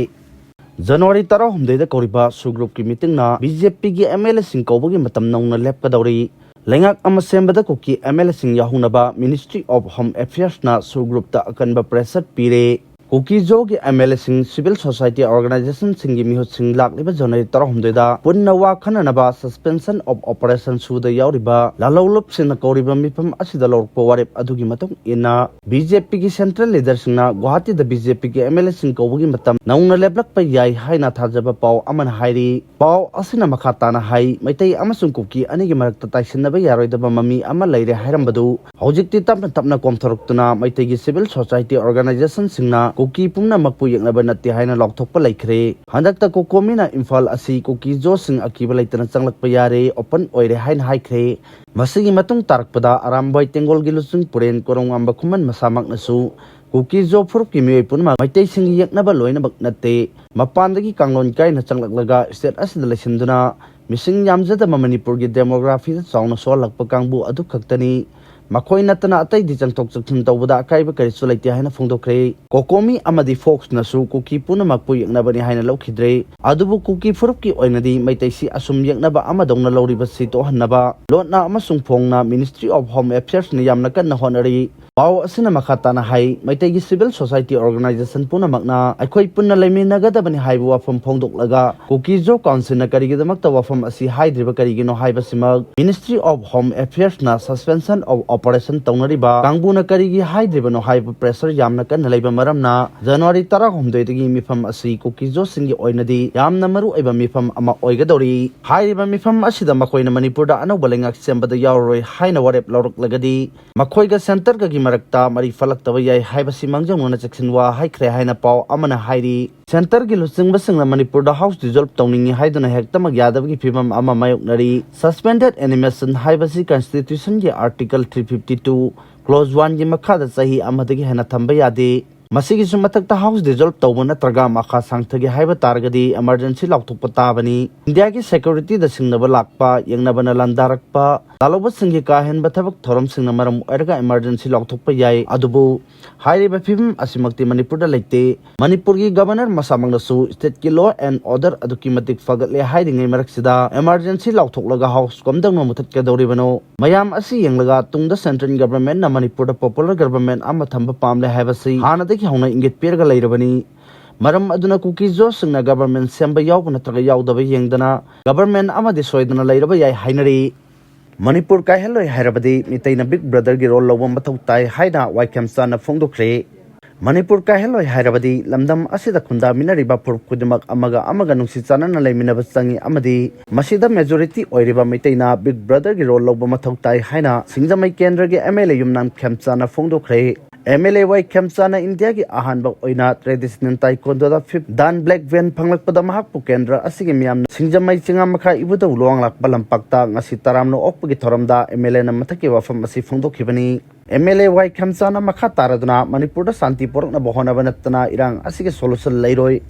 ꯖꯅꯋꯥꯔꯤ ꯇꯔꯥꯍꯨꯝꯗꯣꯏꯗ ꯀꯧꯔꯤꯕ SoO group ꯀꯤ meeting ꯅ ꯕꯤ ꯖꯦ ꯄꯤ ꯒꯤ ꯑꯦꯝ ꯑꯦꯜ ꯑꯦ ꯁꯤꯡ ꯀꯧꯕꯒꯤ ꯃꯇꯝ ꯅꯧꯅ ꯂꯦꯞꯀꯗꯧꯔꯤ꯫ ꯂꯩꯉꯥꯛ ꯑꯃ ꯁꯦꯝꯕꯗ ꯀꯨꯀꯤ ꯑꯦꯝ ꯑꯦꯜ ꯑꯦ ꯁꯤꯡ ꯌꯥꯎꯍꯧꯅꯕ Ministry of Home Affairs ꯅ SoO group ꯇ ꯑꯀꯟꯕ pressure ꯄꯤꯔꯦ꯫ ꯀꯨꯀꯤꯖꯣꯒꯤ ꯑꯦꯝ ꯑꯦꯜ ꯑꯦꯁꯤꯡ, ꯁꯤꯚꯤꯜ ꯁꯣꯁꯥꯏꯇꯤ ꯑꯣꯔꯒꯅꯥꯏꯖꯦꯁꯟꯁꯤꯡꯒꯤ ꯃꯤꯍꯨꯠꯁꯤꯡ ꯂꯥꯛꯂꯤꯕ ꯖꯅꯋꯥꯔꯤ ꯇꯔꯥꯍꯨꯝꯗꯣꯏꯗ ꯄꯨꯟꯅ ꯋꯥ ꯈꯟꯅꯅꯕ ꯁꯁꯄꯦꯟꯁꯟ ꯑꯣꯐ ꯑꯣꯄꯔꯦꯁꯟ ꯁꯨꯗ ꯌꯥꯎꯔꯤꯕ ꯂꯥꯂꯧꯂꯨꯞꯁꯤꯡꯅ ꯀꯧꯔꯤꯕ ꯃꯤꯐꯝ ꯑꯁꯤꯗ ꯂꯧꯔꯛꯄ ꯋꯥꯔꯦꯞ ꯑꯗꯨꯒꯤ ꯃꯇꯨꯡ ꯏꯟꯅ ꯕꯤ ꯖꯦ ꯄꯤꯒꯤ ꯁꯦꯟꯇ꯭ꯔꯦꯜ ꯂꯤꯗꯔꯁꯤꯡꯅ ꯒꯨꯋꯥꯍꯥꯇꯤꯗ ꯕꯤ ꯖꯦ ꯄꯤꯒꯤ ꯑꯦꯝ ꯑꯦꯜ ꯑꯦꯁꯤꯡ ꯀꯧꯕꯒꯤ ꯃꯇꯝ ꯅꯧꯅ ꯂꯦꯞꯂꯛꯄ ꯌꯥꯏ ꯍꯥꯏꯅ ꯊꯥꯖꯕ ꯄꯥꯎ ꯑꯃꯅ ꯍꯥꯏꯔꯤ꯫ ꯄꯥꯎ ꯑꯁꯤꯅ ꯃꯈꯥ ꯇꯥꯅ ꯍꯥꯏ, ꯃꯩꯇꯩ ꯑꯃꯁꯨꯡ ꯀꯨꯀꯤ ꯑꯅꯤꯒꯤ ꯃꯔꯛꯇ ꯇꯥꯏꯁꯤꯟꯅꯕ ꯌꯥꯔꯣꯏꯗꯕ ꯃꯃꯤ ꯑꯃ ꯂꯩꯔꯦ ꯍꯥꯏꯔꯝꯕꯗꯨ ꯍꯧꯖꯤꯛꯇꯤ ꯇꯞꯅ ꯇꯞꯅ ꯀꯣꯝꯊꯣꯔꯛꯇꯨꯅ ꯃꯩꯇꯩꯒꯤ ꯁꯤꯚꯤꯜ ꯁꯣꯁꯥꯏꯇꯤ ꯑꯣꯔꯒꯅꯥꯏꯖꯦꯁꯟꯁꯤꯡꯅ ꯀꯨꯀꯤ ꯄꯨꯝꯅꯃꯛꯄꯨ ꯌꯦꯛꯅꯕ ꯅꯠꯇꯦ ꯍꯥꯏꯅ ꯂꯥꯎꯊꯣꯛꯄ ꯂꯩꯈ꯭ꯔꯦ꯫ ꯍꯟꯗꯛꯇ ꯀꯣꯀꯣꯃꯤꯅ ꯏꯝꯐꯥꯜ ꯑꯁꯤ ꯀꯨꯀꯤꯖꯣꯁꯤꯡ ꯑꯀꯤꯕ ꯂꯩꯇꯅ ꯆꯪꯂꯛꯄ ꯌꯥꯔꯦ, ꯑꯣꯄꯟ ꯑꯣꯏꯔꯦ ꯍꯥꯏꯅ ꯍꯥꯏꯈ꯭ꯔꯦ꯫ ꯃꯁꯤꯒꯤ ꯃꯇꯨꯡ ꯇꯥꯔꯛꯄꯗ ꯑꯔꯥꯝꯕꯥꯏ ꯇꯦꯡꯒꯣꯜꯒꯤ ꯂꯨꯆꯤꯡ ꯄꯨꯔꯦꯟ ꯀꯣꯔꯣꯡꯉꯥꯝꯕ ꯈꯨꯃꯟ ꯃꯁꯥꯃꯛꯅꯁꯨ ꯀꯨꯀꯤꯖꯣ ꯐꯨꯔꯨꯞꯀꯤ ꯃꯤꯑꯣꯏ ꯄꯨꯝꯅꯃꯛ ꯃꯩꯇꯩꯁꯤꯡꯒꯤ ꯌꯦꯛꯅꯕ ꯂꯣꯏꯅꯃꯛ ꯅꯠꯇꯦ, ꯃꯄꯥꯟꯗꯒꯤ ꯀꯥꯡꯂꯣꯟ ꯀꯥꯏꯅ ꯆꯪꯂꯛꯂꯒ ꯁ꯭ꯇꯦꯠ ꯑꯁꯤꯗ ꯂꯩꯁꯤꯟꯗꯨꯅ ꯃꯤꯁꯤꯡ ꯌꯥꯝꯖꯗꯕ ꯃꯅꯤꯄꯨꯔꯒꯤ ꯗꯦꯃꯣꯒ꯭ꯔꯥꯐꯤꯗ ꯆꯥꯎꯅ ꯁꯣꯛꯍꯜꯂꯛꯄ ꯀꯥꯡꯕꯨ ꯑꯗꯨ ꯈꯛꯇꯅꯤ꯫ ꯃꯈꯣꯏ ꯅꯠꯇꯅ ꯑꯇꯩꯗꯤ ꯆꯪꯊꯣꯛ ꯆꯪꯁꯤꯟ ꯇꯧꯕꯗ ꯑꯀꯥꯏꯕ ꯀꯔꯤꯁꯨ ꯂꯩꯇꯦ ꯍꯥꯏꯅ ꯐꯣꯡꯗꯣꯛꯈ꯭ꯔꯦ꯫ ꯀꯣꯀꯣꯃꯤ ꯑꯃꯗꯤ ꯐꯣꯛꯁꯅꯁꯨ ꯀꯨꯀꯤ ꯄꯨꯝꯅꯃꯛꯄꯨ ꯌꯦꯛꯅꯕꯅꯤ ꯍꯥꯏꯅ ꯂꯧꯈꯤꯗ꯭ꯔꯦ꯫ ꯑꯗꯨꯕꯨ ꯀꯨꯀꯤ ꯐꯨꯔꯨꯞꯀꯤ ꯑꯣꯏꯅꯗꯤ ꯃꯩꯇꯩꯁꯤ ꯑꯁꯨꯝ ꯌꯦꯛꯅꯕ ꯑꯃꯗꯧꯅ ꯂꯧꯔꯤꯕꯁꯤ ꯇꯣꯛꯍꯟꯅꯕ ꯂꯣꯠꯅ ꯑꯃꯁꯨꯡ ꯐꯣꯡꯅ Ministry of Home Affairs ꯅ ꯌꯥꯝꯅ ꯀꯟꯅ ꯍꯣꯠꯅꯔꯤ꯫ ꯄꯥꯎ ꯑꯁꯤꯅ ꯃꯈꯥ ꯇꯥꯅ ꯍꯥꯏ, ꯃꯩꯇꯩꯒꯤ ꯁꯤꯚꯤꯜ ꯁꯣꯁꯥꯏꯇꯤ ꯑꯣꯔꯒꯅꯥꯏꯖꯦꯁꯟ ꯄꯨꯝꯅꯃꯛꯅ ꯑꯩꯈꯣꯏ ꯄꯨꯟꯅ ꯂꯩꯃꯤꯟꯅꯒꯗꯕꯅꯤ ꯍꯥꯏꯕ ꯋꯥꯐꯝ ꯐꯣꯡꯗꯣꯛꯂꯒ ꯀꯨꯀꯤꯖꯣ ꯀꯥꯎꯟꯁꯤꯜꯅ ꯀꯔꯤꯒꯤꯗꯃꯛꯇ ꯋꯥꯐꯝ ꯑꯁꯤ ꯍꯥꯏꯗ꯭ꯔꯤꯕ ꯀꯔꯤꯒꯤꯅꯣ ꯍꯥꯏꯕꯁꯤꯃꯛ Ministry of Home Affairs ꯅ suspension of operation ꯇꯧꯅꯔꯤꯕ ꯀꯥꯡꯕꯨꯅ ꯀꯔꯤꯒꯤ ꯍꯥꯏꯗ꯭ꯔꯤꯕꯅꯣ ꯍꯥꯏꯕ pressure ꯌꯥꯝꯅ ꯀꯟꯅ ꯂꯩꯕ ꯃꯔꯝꯅ ꯖꯅꯋꯥꯔꯤ ꯇꯔꯥꯍꯨꯝꯗꯣꯏꯗꯒꯤ ꯃꯤꯐꯝ ꯑꯁꯤ ꯀꯨꯀꯤꯖꯣꯁꯤꯡꯒꯤ ꯑꯣꯏꯅꯗꯤ ꯌꯥꯝꯅ ꯃꯔꯨꯑꯣꯏꯕ ꯃꯤꯐꯝ ꯑꯃ ꯑꯣꯏꯒꯗꯧꯔꯤ꯫ ꯍꯥꯏꯔꯤꯕ ꯃꯤꯐꯝ ꯑꯁꯤꯗ ꯃꯈꯣꯏꯅ ꯃꯅꯤꯄꯨꯔꯗ ꯑꯅꯧꯕ ꯂꯩꯉꯥꯛ ꯁꯦꯝꯕꯗ ꯌꯥꯎꯔꯔꯣꯏ ꯍꯥꯏꯅ ꯋꯥꯔꯦꯞ ꯂꯧꯔꯛꯂꯒꯗꯤ ꯃꯈꯣꯏꯒ ꯁꯦꯟꯇꯔꯒꯒꯤ ꯃꯔꯛꯇ ꯃꯔꯤ ꯐꯠꯂꯛꯇꯕ ꯌꯥꯏ ꯍꯥꯏꯕꯁꯤ ꯃꯥꯡꯖꯧꯅꯅ ꯆꯦꯛꯁꯤꯟꯋꯥ ꯍꯥꯏꯈ꯭ꯔꯦ ꯍꯥꯏꯅ ꯄꯥꯎ ꯑꯃꯅ ꯍꯥꯏꯔꯤ꯫ ꯁꯦꯟꯇꯔꯒꯤ ꯂꯨꯆꯤꯡꯕꯁꯤꯡꯅ ꯃꯅꯤꯄꯨꯔꯗ ꯍꯥꯎꯁ ꯗꯤꯖꯣꯜꯕ ꯇꯧꯅꯤꯡꯏ ꯍꯥꯏꯗꯨꯅ ꯍꯦꯛꯇꯃꯛ ꯌꯥꯗꯕꯒꯤ ꯐꯤꯕꯝ ꯑꯃ ꯃꯥꯌꯣꯛꯅꯔꯤ꯫ Suspended animation ꯍꯥꯏꯕꯁꯤ ꯀꯟꯁꯇꯤꯇ꯭ꯌꯨꯁꯟꯒꯤ article three fifty two clause ꯋꯥꯟꯒꯤ ꯃꯈꯥꯗ ꯆꯍꯤ ꯑꯃꯗꯒꯤ ꯍꯦꯟꯅ ꯊꯝꯕ ꯌꯥꯗꯦ꯫ ꯃꯁꯤꯒꯤꯁꯨ ꯃꯊꯛꯇ ꯍꯥꯎꯁ ꯗꯤꯖꯣꯜꯕ ꯇꯧꯕ ꯅꯠꯇ꯭ꯔꯒ ꯃꯈꯥ ꯁꯥꯡꯊꯒꯦ ꯍꯥꯏꯕ ꯇꯥꯔꯒꯗꯤ ꯏꯃꯔꯖꯦꯟꯁꯤ ꯂꯥꯎꯊꯣꯛꯄ ꯇꯥꯕꯅꯤ꯫ ꯏꯟꯗꯤꯌꯥꯒꯤ ꯁꯦꯀ꯭ꯌꯨꯔꯤꯇꯤꯗ ꯁꯤꯡꯅꯕ ꯂꯥꯛꯄ, ꯌꯦꯡꯅꯕꯅ ꯂꯥꯟꯗꯥꯔꯛꯄ, ꯂꯥꯜꯍꯧꯕꯁꯤꯡꯒꯤ ꯀꯥ ꯍꯦꯟꯕ ꯊꯕꯛ ꯊꯧꯔꯝꯁꯤꯡꯅ ꯃꯔꯝ ꯑꯣꯏꯔꯒ emergency ꯂꯥꯎꯊꯣꯛꯄ ꯌꯥꯏ꯫ ꯑꯗꯨꯕꯨ ꯍꯥꯏꯔꯤꯕ ꯐꯤꯕꯝ ꯑꯁꯤꯃꯛꯇꯤ ꯃꯅꯤꯄꯨꯔꯗ ꯂꯩꯇꯦ꯫ ꯃꯅꯤꯄꯨꯔꯒꯤ Governor ꯃꯁꯥꯃꯛꯅꯁꯨ state ꯀꯤ law and order ꯑꯗꯨꯛꯀꯤ ꯃꯇꯤꯛ ꯐꯒꯠꯂꯦ ꯍꯥꯏꯔꯤꯉꯩ ꯃꯔꯛꯁꯤꯗ emergency ꯂꯥꯎꯊꯣꯛꯂꯒ house ꯀꯝꯗꯧꯅ ꯃꯨꯊꯠꯀꯗꯧꯔꯤꯕꯅꯣ? ꯃꯌꯥꯝ ꯑꯁꯤ ꯌꯦꯡꯂꯒ ꯇꯨꯡꯗ central government ꯅ ꯃꯅꯤꯄꯨꯔꯗ popular government ꯑꯃ ꯊꯝꯕ ꯄꯥꯝꯂꯦ ꯍꯥꯏꯕꯁꯤ ꯍꯥꯟꯅꯗꯒꯤ ꯍꯧꯅ ꯏꯪꯒꯤꯠ ꯄꯤꯔꯒ ꯂꯩꯔꯕꯅꯤ꯫ ꯃꯔꯝ ꯑꯗꯨꯅ ꯀꯨꯀꯤ ꯖꯣꯁꯁꯤꯡꯅ government ꯁꯦꯝꯕ ꯌꯥꯎꯕ ꯅꯠꯇ꯭ꯔꯒ ꯌꯥꯎꯗꯕ ꯌꯦꯡꯗꯅ government ꯑꯃꯗꯤ ꯁꯣꯏꯗꯅ ꯂꯩꯔꯕ ꯌꯥꯏ ꯍꯥꯏꯅꯔꯤ꯫ ꯃꯅꯤꯄꯨꯔ ꯀꯥꯏꯍꯜꯂꯣꯏ ꯍꯥꯏꯔꯕꯗꯤ ꯃꯤꯇꯩꯅ Big Brother ꯒꯤ role ꯂꯧꯕ ꯃꯊꯧ ꯇꯥꯏ ꯍꯥꯏꯅ ꯋꯥꯏꯈꯦꯝꯆꯥꯅ ꯐꯣꯡꯗꯣꯛꯈ꯭ꯔꯦ꯫ ꯃꯅꯤꯄꯨꯔ ꯀꯥꯏꯍꯜꯂꯣꯏ ꯍꯥꯏꯔꯕꯗꯤ ꯂꯝꯗꯝ ꯑꯁꯤꯗ ꯈꯨꯟꯗꯥꯃꯤꯟꯅꯔꯤꯕ ꯐꯨꯔꯨꯞ ꯈꯨꯗꯤꯡꯃꯛ ꯑꯃꯒ ꯑꯃꯒ ꯅꯨꯡꯁꯤ ꯆꯥꯟꯅꯅ ꯂꯩꯃꯤꯟꯅꯕ ꯆꯪꯏ ꯑꯃꯗꯤ ꯃꯁꯤꯗ majority ꯑꯣꯏꯔꯤꯕ ꯃꯤꯇꯩꯅ Big Brother ꯒꯤ role ꯂꯧꯕ ꯃꯊꯧ ꯇꯥꯏ ꯍꯥꯏꯅ ꯁꯤꯡꯖꯃꯩ ꯀꯦꯟꯗ꯭ꯔꯒꯤ MLA ꯌꯨꯝꯅꯥꯝ ꯈꯦꯝꯆꯥꯅ ꯐꯣꯡꯗꯣꯛꯈ꯭ꯔꯦ꯫ MLA ꯋꯥꯏ ꯈꯦꯝꯆꯥꯅ ꯏꯟꯗꯤꯌꯥꯒꯤ ꯑꯍꯥꯟꯕ ꯑꯣꯏꯅ traditional taekwondo ꯗ fifth dan black belt ꯐꯪꯂꯛꯄꯗ ꯃꯍꯥꯛꯄꯨ ꯀꯦꯟꯗ꯭ꯔ ꯑꯁꯤꯒꯤ ꯃꯤꯌꯥꯝꯅ ꯁꯤꯡꯖꯃꯩ ꯆꯤꯉꯥꯃꯈꯥ ꯏꯕꯨꯙꯧ ꯂꯨꯋꯥꯡꯂꯥꯛꯄ ꯂꯝꯄꯥꯛꯇ ꯉꯁꯤ ꯇꯔꯥꯝꯅ ꯑꯣꯛꯄꯒꯤ ꯊꯧꯔꯝꯗ MLA ꯅ ꯃꯊꯛꯀꯤ ꯋꯥꯐꯝ ꯑꯁꯤ ꯐꯣꯡꯗꯣꯛꯈꯤꯕꯅꯤ꯫ MLA ꯋꯥꯏ ꯈꯦꯝꯆꯥꯅ ꯃꯈꯥ ꯇꯥꯔꯗꯨꯅ ꯃꯅꯤꯄꯨꯔꯗ ꯁꯥꯟꯇꯤ ꯄꯨꯔꯛꯅꯕ ꯍꯣꯠꯅꯕ ꯅꯠꯇꯅ ꯏꯔꯥꯡ ꯑꯁꯤꯒꯤ solution ꯂꯩꯔꯣꯏ꯫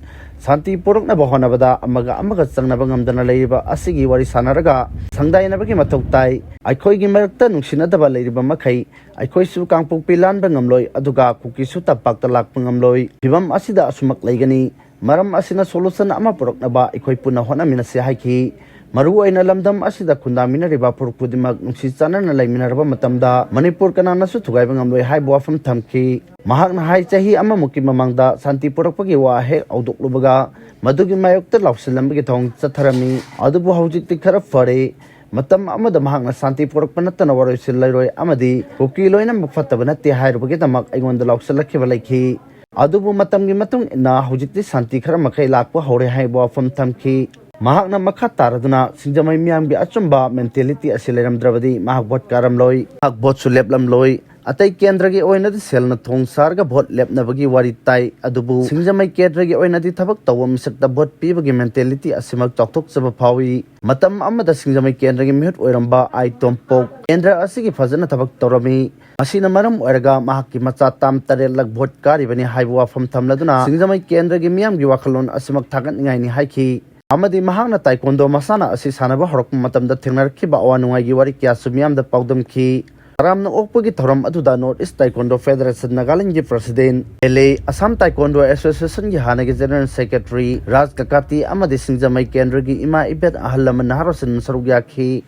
ꯁꯥꯟꯇꯤ ꯄꯨꯔꯛꯅꯕ ꯍꯣꯠꯅꯕꯗ ꯑꯃꯒ ꯑꯃꯒ ꯆꯪꯅꯕ ꯉꯝꯗꯅ ꯂꯩꯔꯤꯕ ꯑꯁꯤꯒꯤ ꯋꯥꯔꯤ ꯁꯥꯟꯅꯔꯒ ꯁꯪꯗꯥꯏꯅꯕꯒꯤ ꯃꯊꯧ ꯇꯥꯏ꯫ ꯑꯩꯈꯣꯏꯒꯤ ꯃꯔꯛꯇ ꯅꯨꯡꯁꯤꯅꯗꯕ ꯂꯩꯔꯤꯕ ꯃꯈꯩ ꯑꯩꯈꯣꯏꯁꯨ ꯀꯥꯡꯄꯣꯛꯄꯤ ꯂꯥꯟꯕ ꯉꯝꯂꯣꯏ, ꯑꯗꯨꯒ ꯀꯨꯀꯤꯁꯨ ꯇꯝꯄꯥꯛꯇ ꯂꯥꯛꯄ ꯉꯝꯂꯣꯏ꯫ ꯐꯤꯕꯝ ꯑꯁꯤꯗ ꯑꯁꯨꯃꯛ ꯂꯩꯒꯅꯤ꯫ ꯃꯔꯝ ꯑꯁꯤꯅ solution ꯑꯃ ꯄꯨꯔꯛꯅꯕ ꯑꯩꯈꯣꯏ ꯄꯨꯟꯅ ꯍꯣꯠꯅꯃꯤꯟꯅꯁꯤ ꯍꯥꯏꯈꯤ꯫ ꯃꯔꯨꯑꯣꯏꯅ ꯂꯝꯗꯝ ꯑꯁꯤꯗ ꯈꯨꯟꯗꯥꯃꯤꯟꯅꯔꯤꯕ ꯐꯨꯔꯨꯞ ꯈꯨꯗꯤꯡꯃꯛ ꯅꯨꯡꯁꯤ ꯆꯥꯟꯅꯅ ꯂꯩꯃꯤꯟꯅꯔꯕ ꯃꯇꯝꯗ ꯃꯅꯤꯄꯨꯔ ꯀꯅꯥꯅꯁꯨ ꯊꯨꯒꯥꯏꯕ ꯉꯝꯂꯣꯏ ꯍꯥꯏꯕ ꯋꯥꯐꯝ ꯊꯝꯈꯤ꯫ ꯃꯍꯥꯛꯅ ꯍꯥꯏ, ꯆꯍꯤ ꯑꯃꯃꯨꯛꯀꯤ ꯃꯃꯥꯡꯗ ꯁꯥꯟꯇꯤ ꯄꯨꯔꯛꯄꯒꯤ ꯋꯥ ꯍꯦꯛ ꯍꯧꯗꯣꯛꯂꯨꯕꯒ ꯃꯗꯨꯒꯤ ꯃꯥꯌꯣꯛꯇ ꯂꯥꯎꯁꯤꯜꯂꯝꯕꯒꯤ ꯊꯧꯑꯣꯡ ꯆꯠꯊꯔꯝꯃꯤ꯫ ꯑꯗꯨꯕꯨ ꯍꯧꯖꯤꯛꯇꯤ ꯈꯔ ꯐꯔꯦ꯫ ꯃꯇꯝ ꯑꯃꯗ ꯃꯍꯥꯛꯅ ꯁꯥꯟꯇꯤ ꯄꯨꯔꯛꯄ ꯅꯠꯇꯅ ꯋꯥꯔꯣꯏꯁꯤꯟ ꯂꯩꯔꯣꯏ ꯑꯃꯗꯤ ꯀꯨꯀꯤ ꯂꯣꯏꯅꯃꯛ ꯐꯠꯇꯕ ꯅꯠꯇꯦ ꯍꯥꯏꯔꯨꯕꯒꯤꯗꯃꯛ ꯑꯩꯉꯣꯟꯗ ꯂꯥꯎꯁꯤꯜꯂꯛꯈꯤꯕ ꯂꯩꯈꯤ꯫ ꯑꯗꯨꯕꯨ ꯃꯇꯝꯒꯤ ꯃꯇꯨꯡ ꯏꯟꯅ ꯍꯧꯖꯤꯛꯇꯤ ꯁꯥꯟꯇꯤ ꯈꯔ ꯃꯈꯩ ꯂꯥꯛꯄ ꯍꯧꯔꯦ ꯍꯥꯏꯕ ꯋꯥꯐꯝ ꯊꯝꯈꯤ꯫ ꯃꯍꯥꯛꯅ ꯃꯈꯥ ꯇꯥꯔꯗꯨꯅ ꯁꯤꯡꯖꯃꯩ ꯃꯤꯌꯥꯝꯒꯤ ꯑꯆꯨꯝꯕ mentality ꯑꯁꯤ ꯂꯩꯔꯝꯗ꯭ꯔꯕꯗꯤ ꯃꯍꯥꯛ vote ꯀꯥꯔꯝꯂꯣꯏ, ꯃꯍꯥꯛ vote ꯁꯨ ꯂꯦꯞꯂꯝꯂꯣꯏ꯫ ꯑꯇꯩ ꯀꯦꯟꯗ꯭ꯔꯒꯤ ꯑꯣꯏꯅꯗꯤ ꯁꯦꯜꯅ ꯊꯣꯡ ꯁꯥꯔꯒ vote ꯂꯦꯞꯅꯕꯒꯤ ꯋꯥꯔꯤ ꯇꯥꯏ, ꯑꯗꯨꯕꯨ ꯁꯤꯡꯖꯃꯩ ꯀꯦꯟꯗ꯭ꯔꯒꯤ ꯑꯣꯏꯅꯗꯤ ꯊꯕꯛ ꯇꯧꯕ ꯃꯤꯁꯛꯇ vote ꯄꯤꯕꯒꯤ mentality ꯑꯁꯤꯃꯛ ꯆꯥꯎꯊꯣꯛꯆꯕ ꯐꯥꯎꯏ꯫ ꯃꯇꯝ ꯑꯃꯗ ꯁꯤꯡꯖꯃꯩ ꯀꯦꯟꯗ꯭ꯔꯒꯤ ꯃꯤꯍꯨꯠ ꯑꯣꯏꯔꯝꯕ ꯑꯥꯏ ꯇꯣꯝꯄꯣꯛ ꯀꯦꯟꯗ꯭ꯔ ꯑꯁꯤꯒꯤ ꯐꯖꯅ ꯊꯕꯛ ꯇꯧꯔꯝꯃꯤ꯫ ꯃꯁꯤꯅ ꯃꯔꯝ ꯑꯣꯏꯔꯒ ꯃꯍꯥꯛꯀꯤ ꯃꯆꯥ ꯇꯥꯝ ꯇꯔꯦꯠ ꯂꯛ vote ꯀꯥꯔꯤꯕꯅꯤ ꯍꯥꯏꯕ ꯋꯥꯐꯝ ꯊꯝꯂꯗꯨꯅ ꯁꯤꯡꯖꯃꯩ ꯀꯦꯟꯗ꯭ꯔꯒꯤ ꯃꯤꯌꯥꯝꯒꯤ ꯋꯥꯈꯜꯂꯣꯟ ꯑꯁꯤꯃꯛ ꯊꯥꯒꯠꯅꯤꯡꯉꯥꯏꯅꯤ ꯍꯥꯏꯈꯤ꯫ ꯑꯃꯗꯤ ꯃꯍꯥꯛꯅ ꯇꯥꯏꯀꯣꯟꯗꯣ ꯃꯁꯥꯟꯅ ꯑꯁꯤ ꯁꯥꯟꯅꯕ ꯍꯧꯔꯛꯄ ꯃꯇꯝꯗ ꯊꯦꯡꯅꯔꯛꯈꯤꯕ ꯑꯋꯥ ꯅꯨꯡꯉꯥꯏꯒꯤ ꯋꯥꯔꯤ ꯀꯌꯥꯁꯨ ꯃꯤꯌꯥꯝꯗ ꯄꯥꯎꯗꯝꯈꯤ꯫ ꯇꯔꯥꯝꯅ ꯑꯣꯛꯄꯒꯤ ꯊꯧꯔꯝ ꯑꯗꯨꯗ North East Taekwondo Federation Nagaland ꯒꯤ President, L A, Assam Taekwondo Association ꯒꯤ ꯍꯥꯟꯅꯒꯤ General Secretary ꯔꯥꯖ ꯀꯀꯥꯇꯤ ꯑꯃꯗꯤ ꯁꯤꯡꯖꯃꯩ ꯀꯦꯟꯗ꯭ꯔꯒꯤ ꯏꯃꯥ ꯏꯕꯦꯟ ꯑꯍꯜ ꯂꯃꯟ ꯅꯍꯥꯔꯣꯜꯁꯤꯡ ꯁꯔꯨꯛ ꯌꯥꯈꯤ꯫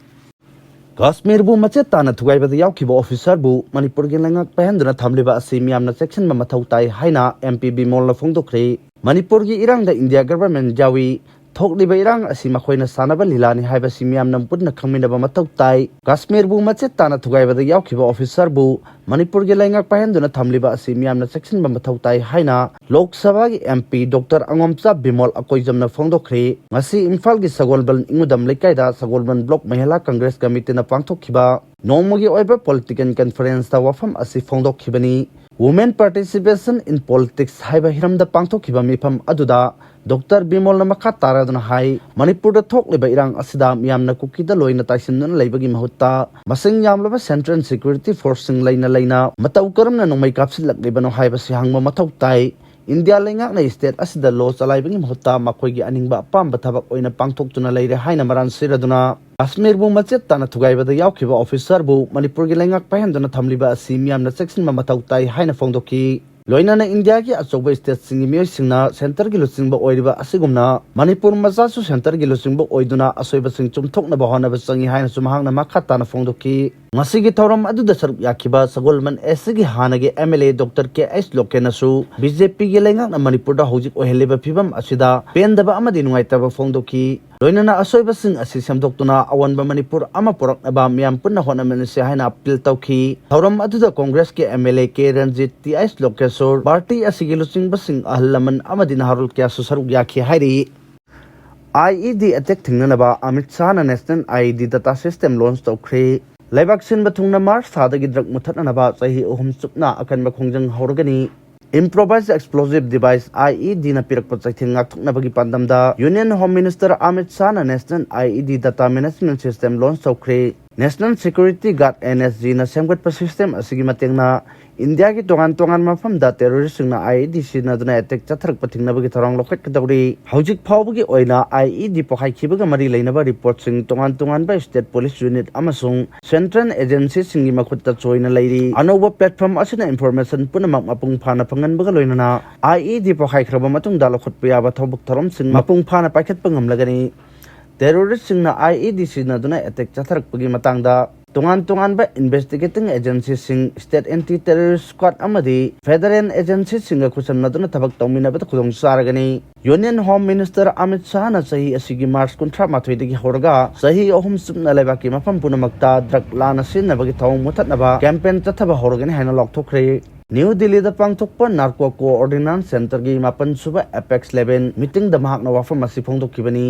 ꯀꯥꯁꯃꯤꯔꯕꯨ ꯃꯆꯦꯠ ꯇꯥꯅ ꯊꯨꯒꯥꯏꯕꯗ ꯌꯥꯎꯈꯤꯕ officer ꯕꯨ ꯃꯅꯤꯄꯨꯔꯒꯤ ꯂꯩꯉꯥꯛ ꯄꯥꯏꯍꯟꯗꯨꯅ ꯊꯝꯂꯤꯕ ꯑꯁꯤ ꯃꯤꯌꯥꯝꯅ ꯆꯦꯛꯁꯤꯟꯕ ꯃꯊꯧ ꯇꯥꯏ ꯍꯥꯏꯅ ꯑꯦꯝ ꯄꯤ ꯕꯤꯃꯣꯜꯅ ꯐꯣꯡꯗꯣꯛꯈ꯭ꯔꯦ꯫ ꯃꯅꯤꯄꯨꯔꯒꯤ ꯏꯔꯥꯡꯗ ꯏꯟꯗꯤꯌꯥ government ꯌꯥꯎꯏ, ꯊꯣꯛꯂꯤꯕ ꯏꯔꯥꯡ ꯑꯁꯤ ꯃꯈꯣꯏꯅ ꯁꯥꯟꯅꯕ ꯂꯤꯂꯥꯅꯤ ꯍꯥꯏꯕꯁꯤ ꯃꯤꯌꯥꯝꯅ ꯄꯨꯟꯅ ꯈꯪꯃꯤꯟꯅꯕ ꯃꯊꯧ ꯇꯥꯏ꯫ ꯀꯥꯁꯃꯤꯔꯕꯨ ꯃꯆꯦꯠ ꯇꯥꯅ ꯊꯨꯒꯥꯏꯕꯗ ꯌꯥꯎꯈꯤꯕ officer ꯕꯨ ꯃꯅꯤꯄꯨꯔꯒꯤ ꯂꯩꯉꯥꯛ ꯄꯥꯏꯍꯟꯗꯨꯅ ꯊꯝꯂꯤꯕ ꯑꯁꯤ ꯃꯤꯌꯥꯝꯅ ꯆꯦꯛꯁꯤꯟꯕ ꯃꯊꯧ ꯇꯥꯏ ꯍꯥꯏꯅ ꯂꯣꯛ ꯁꯚꯥꯒꯤ ꯑꯦꯝ ꯄꯤ ꯗꯣꯛꯇꯔ ꯑꯉꯣꯝꯆꯥ ꯕꯤꯃꯣꯜ ꯑꯀꯣꯏꯖꯝꯅ ꯐꯣꯡꯗꯣꯛꯈ꯭ꯔꯦ꯫ ꯉꯁꯤ ꯏꯝꯐꯥꯜꯒꯤ ꯁꯒꯣꯜꯕꯟ ꯏꯪꯉꯨꯗꯝ ꯂꯩꯀꯥꯏꯗ ꯁꯒꯣꯜꯕꯟ block ꯃꯍꯤꯂꯥ congress committee ꯅ ꯄꯥꯡꯊꯣꯛꯈꯤꯕ ꯅꯣꯡꯃꯒꯤ ꯑꯣꯏꯕ political conference ꯇ ꯋꯥꯐꯝ ꯑꯁꯤ ꯐꯣꯡꯗꯣꯛꯈꯤꯕꯅꯤ꯫ Women Participation in Politics ꯍꯥꯏꯕ ꯍꯤꯔꯝꯗ ꯄꯥꯡꯊꯣꯛꯈꯤꯕ ꯃꯤꯐꯝ ꯑꯗꯨꯗ ꯗꯣꯛꯇꯔ ꯕꯤꯃꯣꯜꯅ ꯃꯈꯥ ꯇꯥꯔꯗꯨꯅ ꯍꯥꯏ, ꯃꯅꯤꯄꯨꯔꯗ ꯊꯣꯛꯂꯤꯕ ꯏꯔꯥꯡ ꯑꯁꯤꯗ ꯃꯤꯌꯥꯝꯅ ꯀꯨꯀꯤꯗ ꯂꯣꯏꯅ ꯇꯥꯏꯁꯤꯟꯗꯨꯅ ꯂꯩꯕꯒꯤ ꯃꯍꯨꯠꯇ ꯃꯁꯤꯡ ꯌꯥꯝꯂꯕ central security force ꯁꯤꯡ ꯂꯩꯅ ꯂꯩꯅ ꯃꯇꯧ ꯀꯔꯝꯅ ꯅꯣꯡꯃꯩ ꯀꯥꯞꯁꯤꯜꯂꯛꯂꯤꯕꯅꯣ ꯍꯥꯏꯕꯁꯤ ꯍꯪꯕ ꯃꯊꯧ ꯇꯥꯏ꯫ ꯏꯟꯗꯤꯌꯥ ꯂꯩꯉꯥꯛꯅ state ꯑꯁꯤꯗ law ꯆꯂꯥꯏꯕꯒꯤ ꯃꯍꯨꯠꯇ ꯃꯈꯣꯏꯒꯤ ꯑꯅꯤꯡꯕ ꯑꯄꯥꯝꯕ ꯊꯕꯛ ꯑꯣꯏꯅ ꯄꯥꯡꯊꯣꯛꯇꯨꯅ ꯂꯩꯔꯦ ꯍꯥꯏꯅ ꯃꯔꯥꯜ ꯁꯤꯔꯗꯨꯅ ꯀꯥꯁꯃꯤꯔꯕꯨ ꯃꯆꯦꯠ ꯇꯥꯅ ꯊꯨꯒꯥꯏꯕꯗ ꯌꯥꯎꯈꯤꯕ officer ꯕꯨ ꯃꯅꯤꯄꯨꯔꯒꯤ ꯂꯩꯉꯥꯛ ꯄꯥꯏꯍꯟꯗꯨꯅ ꯊꯝꯂꯤꯕ ꯑꯁꯤ ꯃꯤꯌꯥꯝꯅ ꯆꯦꯛꯁꯤꯟꯕ ꯃꯊꯧ ꯇꯥꯏ ꯍꯥꯏꯅ ꯐꯣꯡꯗꯣꯛꯈꯤ꯫ ꯂꯣꯏꯅꯅ ꯏꯟꯗꯤꯌꯥꯒꯤ ꯑꯆꯧꯕ state ꯁꯤꯡꯒꯤ ꯃꯤꯑꯣꯏꯁꯤꯡꯅ centre ꯒꯤ ꯂꯨꯆꯤꯡꯕ ꯑꯣꯏꯔꯤꯕ ꯑꯁꯤꯒꯨꯝꯅ ꯃꯅꯤꯄꯨꯔ ꯃꯆꯥꯁꯨ centre ꯒꯤ ꯂꯨꯆꯤꯡꯕ ꯑꯣꯏꯗꯨꯅ ꯑꯁꯣꯏꯕꯁꯤꯡ ꯆꯨꯝꯊꯣꯛꯅꯕ ꯍꯣꯠꯅꯕ ꯆꯪꯏ ꯍꯥꯏꯅꯁꯨ ꯃꯍꯥꯛꯅ ꯃꯈꯥ ꯇꯥꯅ ꯐꯣꯡꯗꯣꯛꯈꯤ꯫ ꯉꯁꯤꯒꯤ ꯊꯧꯔꯝ ꯑꯗꯨꯗ ꯁꯔꯨꯛ ꯌꯥꯈꯤꯕ ꯁꯒꯣꯜꯕꯟ ꯑꯦꯁ ꯁꯤ ꯒꯤ ꯍꯥꯟꯅꯒꯤ M L A doctor K H ꯂꯣꯀꯦꯟꯅꯁꯨ ꯕꯤ ꯖꯦ ꯄꯤꯒꯤ ꯂꯩꯉꯥꯛꯅ ꯃꯅꯤꯄꯨꯔꯗ ꯍꯧꯖꯤꯛ ꯑꯣꯏꯍꯜꯂꯤꯕ ꯐꯤꯕꯝ ꯑꯁꯤꯗ ꯄꯦꯟꯗꯕ ꯑꯃꯗꯤ ꯅꯨꯡꯉꯥꯏꯇꯕ ꯐꯣꯡꯗꯣꯛꯈꯤ꯫ ꯂꯣꯏꯅꯅ ꯑꯁꯣꯏꯕꯁꯤꯡ ꯑꯁꯤ ꯁꯦꯝꯗꯣꯛꯇꯨꯅ ꯑꯑꯣꯟꯕ ꯃꯅꯤꯄꯨꯔ ꯑꯃ ꯄꯨꯔꯛꯅꯕ ꯃꯤꯌꯥꯝ ꯄꯨꯟꯅ ꯍꯣꯠꯅꯃꯤꯟꯅꯁꯤ ꯍꯥꯏꯅ appeal ꯇꯧꯈꯤ꯫ ꯊꯧꯔꯝ ꯑꯗꯨꯗ ꯀꯣꯡꯒ꯭ꯔꯦꯁꯀꯤ M L A K Ranjit, T H Lokeshwor, party ꯑꯁꯤꯒꯤ ꯂꯨꯆꯤꯡꯕꯁꯤꯡ, ꯑꯍꯜ ꯂꯃꯟ ꯑꯃꯗꯤ ꯅꯍꯥꯔꯣꯜ ꯀꯌꯥꯁꯨ ꯁꯔꯨꯛ ꯌꯥꯈꯤ ꯍꯥꯏꯔꯤ꯫ ꯑꯥꯏ ꯏ ꯗꯤ attack ꯊꯤꯡꯅꯅꯕ ꯑꯃꯤꯠ ꯁꯥꯍꯅ national I E D data system launch ꯇꯧꯈ꯭ꯔꯦ꯫ ꯂꯩꯕꯥꯛ ꯁꯤꯟꯕ ꯊꯨꯡꯅ ꯃꯥꯔꯆ ꯊꯥꯗꯒꯤ drug ꯃꯨꯊꯠꯅꯅꯕ ꯆꯍꯤ ꯑꯍꯨꯝ ꯆꯨꯞꯅ ꯑꯀꯟꯕ ꯈꯣꯡꯖꯪ ꯍꯧꯔꯒꯅꯤ꯫ Improvised Explosive Device, I E D ꯅ ꯄꯤꯔꯛꯄ ꯆꯩꯊꯦꯡ ꯉꯥꯛꯊꯣꯛꯅꯕꯒꯤ ꯄꯥꯟꯗꯝꯗ Union Home Minister ꯑꯃꯤꯠ ꯁꯥꯍꯅ national I E D data management system launch ꯇꯧꯈ꯭ꯔꯦ꯫ National Security Guard, N S G ꯅ ꯁꯦꯝꯒꯠꯄ system ꯑꯁꯤꯒꯤ ꯃꯇꯦꯡꯅ ꯏꯟꯗꯤꯌꯥꯒꯤ ꯇꯣꯉꯥꯟ ꯇꯣꯉꯥꯟꯕ ꯃꯐꯝꯗ ꯇꯦꯔꯣꯔꯤꯁꯁꯤꯡꯅ IED ꯁꯤꯖꯤꯟꯅꯗꯨꯅ ꯑꯦꯇꯦꯛ ꯆꯠꯊꯔꯛꯄ ꯊꯤꯡꯅꯕꯒꯤ ꯊꯧꯔꯥꯡ ꯂꯧꯈꯠꯀꯗꯧꯔꯤ꯫ ꯍꯧꯖꯤꯛ ꯐꯥꯎꯕꯒꯤ ꯑꯣꯏꯅ IED ꯄꯣꯈꯥꯏꯈꯤꯕꯒ ꯃꯔꯤ ꯂꯩꯅꯕ ꯔꯤꯄꯣꯔꯠꯁꯤꯡ ꯇꯣꯉꯥꯟ ꯇꯣꯉꯥꯟꯕ ꯁ꯭ꯇꯦꯠ ꯄꯨꯂꯤꯁ ꯌꯨꯅꯤꯠ ꯑꯃꯁꯨꯡ ꯁꯦꯟꯇ꯭ꯔꯦꯜ ꯑꯦꯖꯦꯟꯁꯤꯁꯤꯡꯒꯤ ꯃꯈꯨꯠꯇ ꯆꯣꯏꯅ ꯂꯩꯔꯤ꯫ ꯑꯅꯧꯕ ꯄ꯭ꯂꯦꯠꯐꯣꯔꯝ ꯑꯁꯤꯅ ꯏꯟꯐꯣꯔꯃꯦꯁꯟ ꯄꯨꯝꯅꯃꯛ ꯃꯄꯨꯡ ꯐꯥꯅ ꯐꯪꯍꯟꯕꯒ ꯂꯣꯏꯅꯅ IED ꯄꯣꯈꯥꯏꯈ꯭ꯔꯕ ꯃꯇꯨꯡꯗ ꯂꯧꯈꯠꯄ ꯌꯥꯕ ꯊꯕꯛ ꯊꯧꯔꯝꯁꯤꯡ ꯃꯄꯨꯡ ꯐꯥꯅ ꯄꯥꯏꯈꯠꯄ ꯉꯝꯂꯒꯅꯤ꯫ ꯇꯦꯔꯣꯔꯤꯁꯁꯤꯡꯅ IED ꯁꯤꯖꯤꯟꯅꯗꯨꯅ ꯑꯦꯇꯦꯛ ꯆꯠꯊꯔꯛꯄꯒꯤ ꯃꯇꯥꯡꯗ ꯇꯣꯉꯥꯟ ꯇꯣꯉꯥꯟꯕ ꯏꯟꯚꯦꯁꯇꯤꯒꯦꯇꯤꯡ ꯑꯦꯖꯦꯟꯁꯤꯁꯤꯡ, ꯁ꯭ꯇꯦꯠ ꯑꯦꯟꯇꯤ ꯇꯦꯔꯣꯔꯤꯁ ꯁ꯭ꯀ꯭ꯋꯥꯗ ꯑꯃꯗꯤ ꯐꯦꯗꯔꯦꯜ ꯑꯦꯖꯦꯟꯁꯤꯁꯤꯡꯒ ꯈꯨꯠꯁꯝꯅꯗꯨꯅ ꯊꯕꯛ ꯇꯧꯃꯤꯟꯅꯕꯗ ꯈꯨꯗꯣꯡ ꯆꯥꯔꯒꯅꯤ꯫ ꯌꯨꯅꯤꯌꯟ ꯍꯣꯝ ꯃꯤꯅꯤꯁꯇꯔ ꯑꯃꯤꯠ ꯁꯥꯍꯅ ꯆꯍꯤ ꯑꯁꯤꯒꯤ ꯃꯥꯔꯆ ꯀꯨꯟꯊ꯭ꯔꯥ ꯃꯥꯊꯣꯏꯗꯒꯤ ꯍꯧꯔꯒ ꯆꯍꯤ ꯑꯍꯨꯝ ꯆꯨꯞꯅ ꯂꯩꯕꯥꯛꯀꯤ ꯃꯐꯝ ꯄꯨꯝꯅꯃꯛꯇ ꯗ꯭ꯔꯒ ꯂꯥꯟꯅ ꯁꯤꯖꯤꯟꯅꯕꯒꯤ ꯊꯧꯑꯣꯡ ꯃꯨꯊꯠꯅꯕ ꯀꯦꯝꯄꯦꯟ ꯆꯠꯊꯕ ꯍꯧꯔꯒꯅꯤ ꯍꯥꯏꯅ ꯂꯥꯎꯊꯣꯛꯈ꯭ꯔꯦ꯫ ꯅ꯭ꯌꯨ ꯗꯤꯜꯂꯤꯗ ꯄꯥꯡꯊꯣꯛꯄ ꯅꯥꯔꯀꯣ ꯀꯣꯑꯣꯔꯗꯤꯅꯦꯁꯟ ꯁꯦꯟꯇꯔꯒꯤ ꯃꯥꯄꯟ ꯁꯨꯕ ꯑꯦꯄꯦꯛꯁ ꯂꯦꯚꯦꯜ ꯃꯤꯇꯤꯡꯗ ꯃꯍꯥꯛꯅ ꯋꯥꯐꯝ ꯑꯁꯤ ꯐꯣꯡꯗꯣꯛꯈꯤꯕꯅꯤ꯫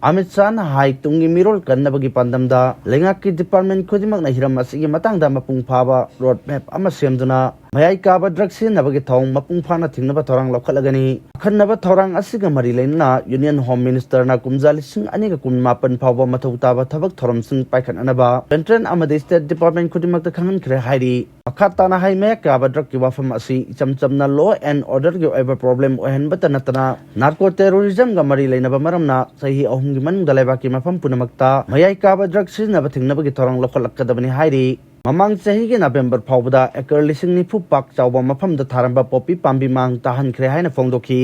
ꯑꯃꯤꯠ ꯁꯥꯍꯅ ꯍꯥꯏ, ꯇꯨꯡꯒꯤ ꯃꯤꯔꯣꯜ ꯀꯟꯅꯕꯒꯤ ꯄꯥꯟꯗꯝꯗ ꯂꯩꯉꯥꯛꯀꯤ ꯗꯤꯄꯥꯔꯠꯃꯦꯟ ꯈꯨꯗꯤꯡꯃꯛꯅ ꯍꯤꯔꯝ ꯑꯁꯤꯒꯤ ꯃꯇꯥꯡꯗ ꯃꯄꯨꯡ ꯐꯥꯕ ꯔꯣꯗ ꯃꯦꯞ ꯑꯃ ꯁꯦꯝꯗꯨꯅ ꯃꯌꯥꯏ ꯀꯥꯕ ꯗ꯭ꯔꯒ ꯁꯤꯖꯤꯟꯅꯕꯒꯤ ꯊꯧꯑꯣꯡ ꯃꯄꯨꯡ ꯐꯥꯅ ꯊꯤꯡꯅꯕ ꯊꯧꯔꯥꯡ ꯂꯧꯈꯠꯂꯒꯅꯤ꯫ ꯑꯈꯟꯅꯕ ꯊꯧꯔꯥꯡ ꯑꯁꯤꯒ ꯃꯔꯤ ꯂꯩꯅꯅ ꯌꯨꯅꯤꯌꯟ ꯍꯣꯝ ꯃꯤꯅꯤꯁꯇꯔꯅ ꯀꯨꯝꯖꯥ ꯂꯤꯁꯤꯡ ꯑꯅꯤꯒ ꯀꯨꯟ ꯃꯥꯄꯟ ꯐꯥꯎꯕ ꯃꯊꯧ ꯇꯥꯕ ꯊꯕꯛ ꯊꯧꯔꯝꯁꯤꯡ ꯄꯥꯏꯈꯠꯅꯅꯕ ꯁꯦꯟꯇ꯭ꯔꯦꯜ ꯑꯃꯗꯤ ꯁ꯭ꯇꯦꯠ ꯗꯤꯄꯥꯔꯠꯃꯦꯟ ꯈꯨꯗꯤꯡꯃꯛꯇ ꯈꯪꯍꯟꯈ꯭ꯔꯦ ꯍꯥꯏꯔꯤ꯫ ꯃꯈꯥ ꯇꯥꯅ ꯍꯥꯏ, ꯃꯌꯥꯏ ꯀꯥꯕ ꯗ꯭ꯔꯒꯀꯤ ꯋꯥꯐꯝ ꯑꯁꯤ ꯏꯆꯝ ꯆꯝꯅ ꯂꯣ ꯑꯦꯟ ꯑꯣꯔꯗꯔꯒꯤ ꯑꯣꯏꯕ ꯄ꯭ꯔꯣꯕ꯭ꯂꯦꯝ ꯑꯣꯏꯍꯟꯕꯇ ꯅꯠꯇꯅ ꯅꯥꯔꯀꯣ ꯇꯦꯔꯣꯔꯤꯖꯝꯒ ꯃꯔꯤ ꯂꯩꯅꯕ ꯃꯔꯝꯅ ꯆꯍꯤ ꯑꯍꯨꯝꯒꯤ ꯃꯅꯨꯡꯗ ꯂꯩꯕꯥꯛꯀꯤ ꯃꯐꯝ ꯄꯨꯝꯅꯃꯛꯇ ꯃꯌꯥꯏ ꯀꯥꯕ ꯗ꯭ꯔꯒ ꯁꯤꯖꯤꯟꯅꯕ ꯊꯤꯡꯅꯕꯒꯤ ꯊꯧꯔꯥꯡ ꯂꯧꯈꯠꯂꯛꯀꯗꯕꯅꯤ ꯍꯥꯏꯔꯤ꯫ ꯃꯃꯥꯡ ꯆꯍꯤꯒꯤ ꯅꯕꯦꯝꯕꯔ ꯐꯥꯎꯕꯗ ꯑꯦꯀꯔ ꯂꯤꯁꯤꯡ ꯅꯤꯐꯨ ꯄꯥꯛ ꯆꯥꯎꯕ ꯃꯐꯝꯗ ꯊꯥꯔꯝꯕ ꯄꯣꯄꯤ ꯄꯥꯝꯕꯤ ꯃꯥꯡ ꯇꯥꯍꯟꯈ꯭ꯔꯦ ꯍꯥꯏꯅ ꯐꯣꯡꯗꯣꯛꯈꯤ꯫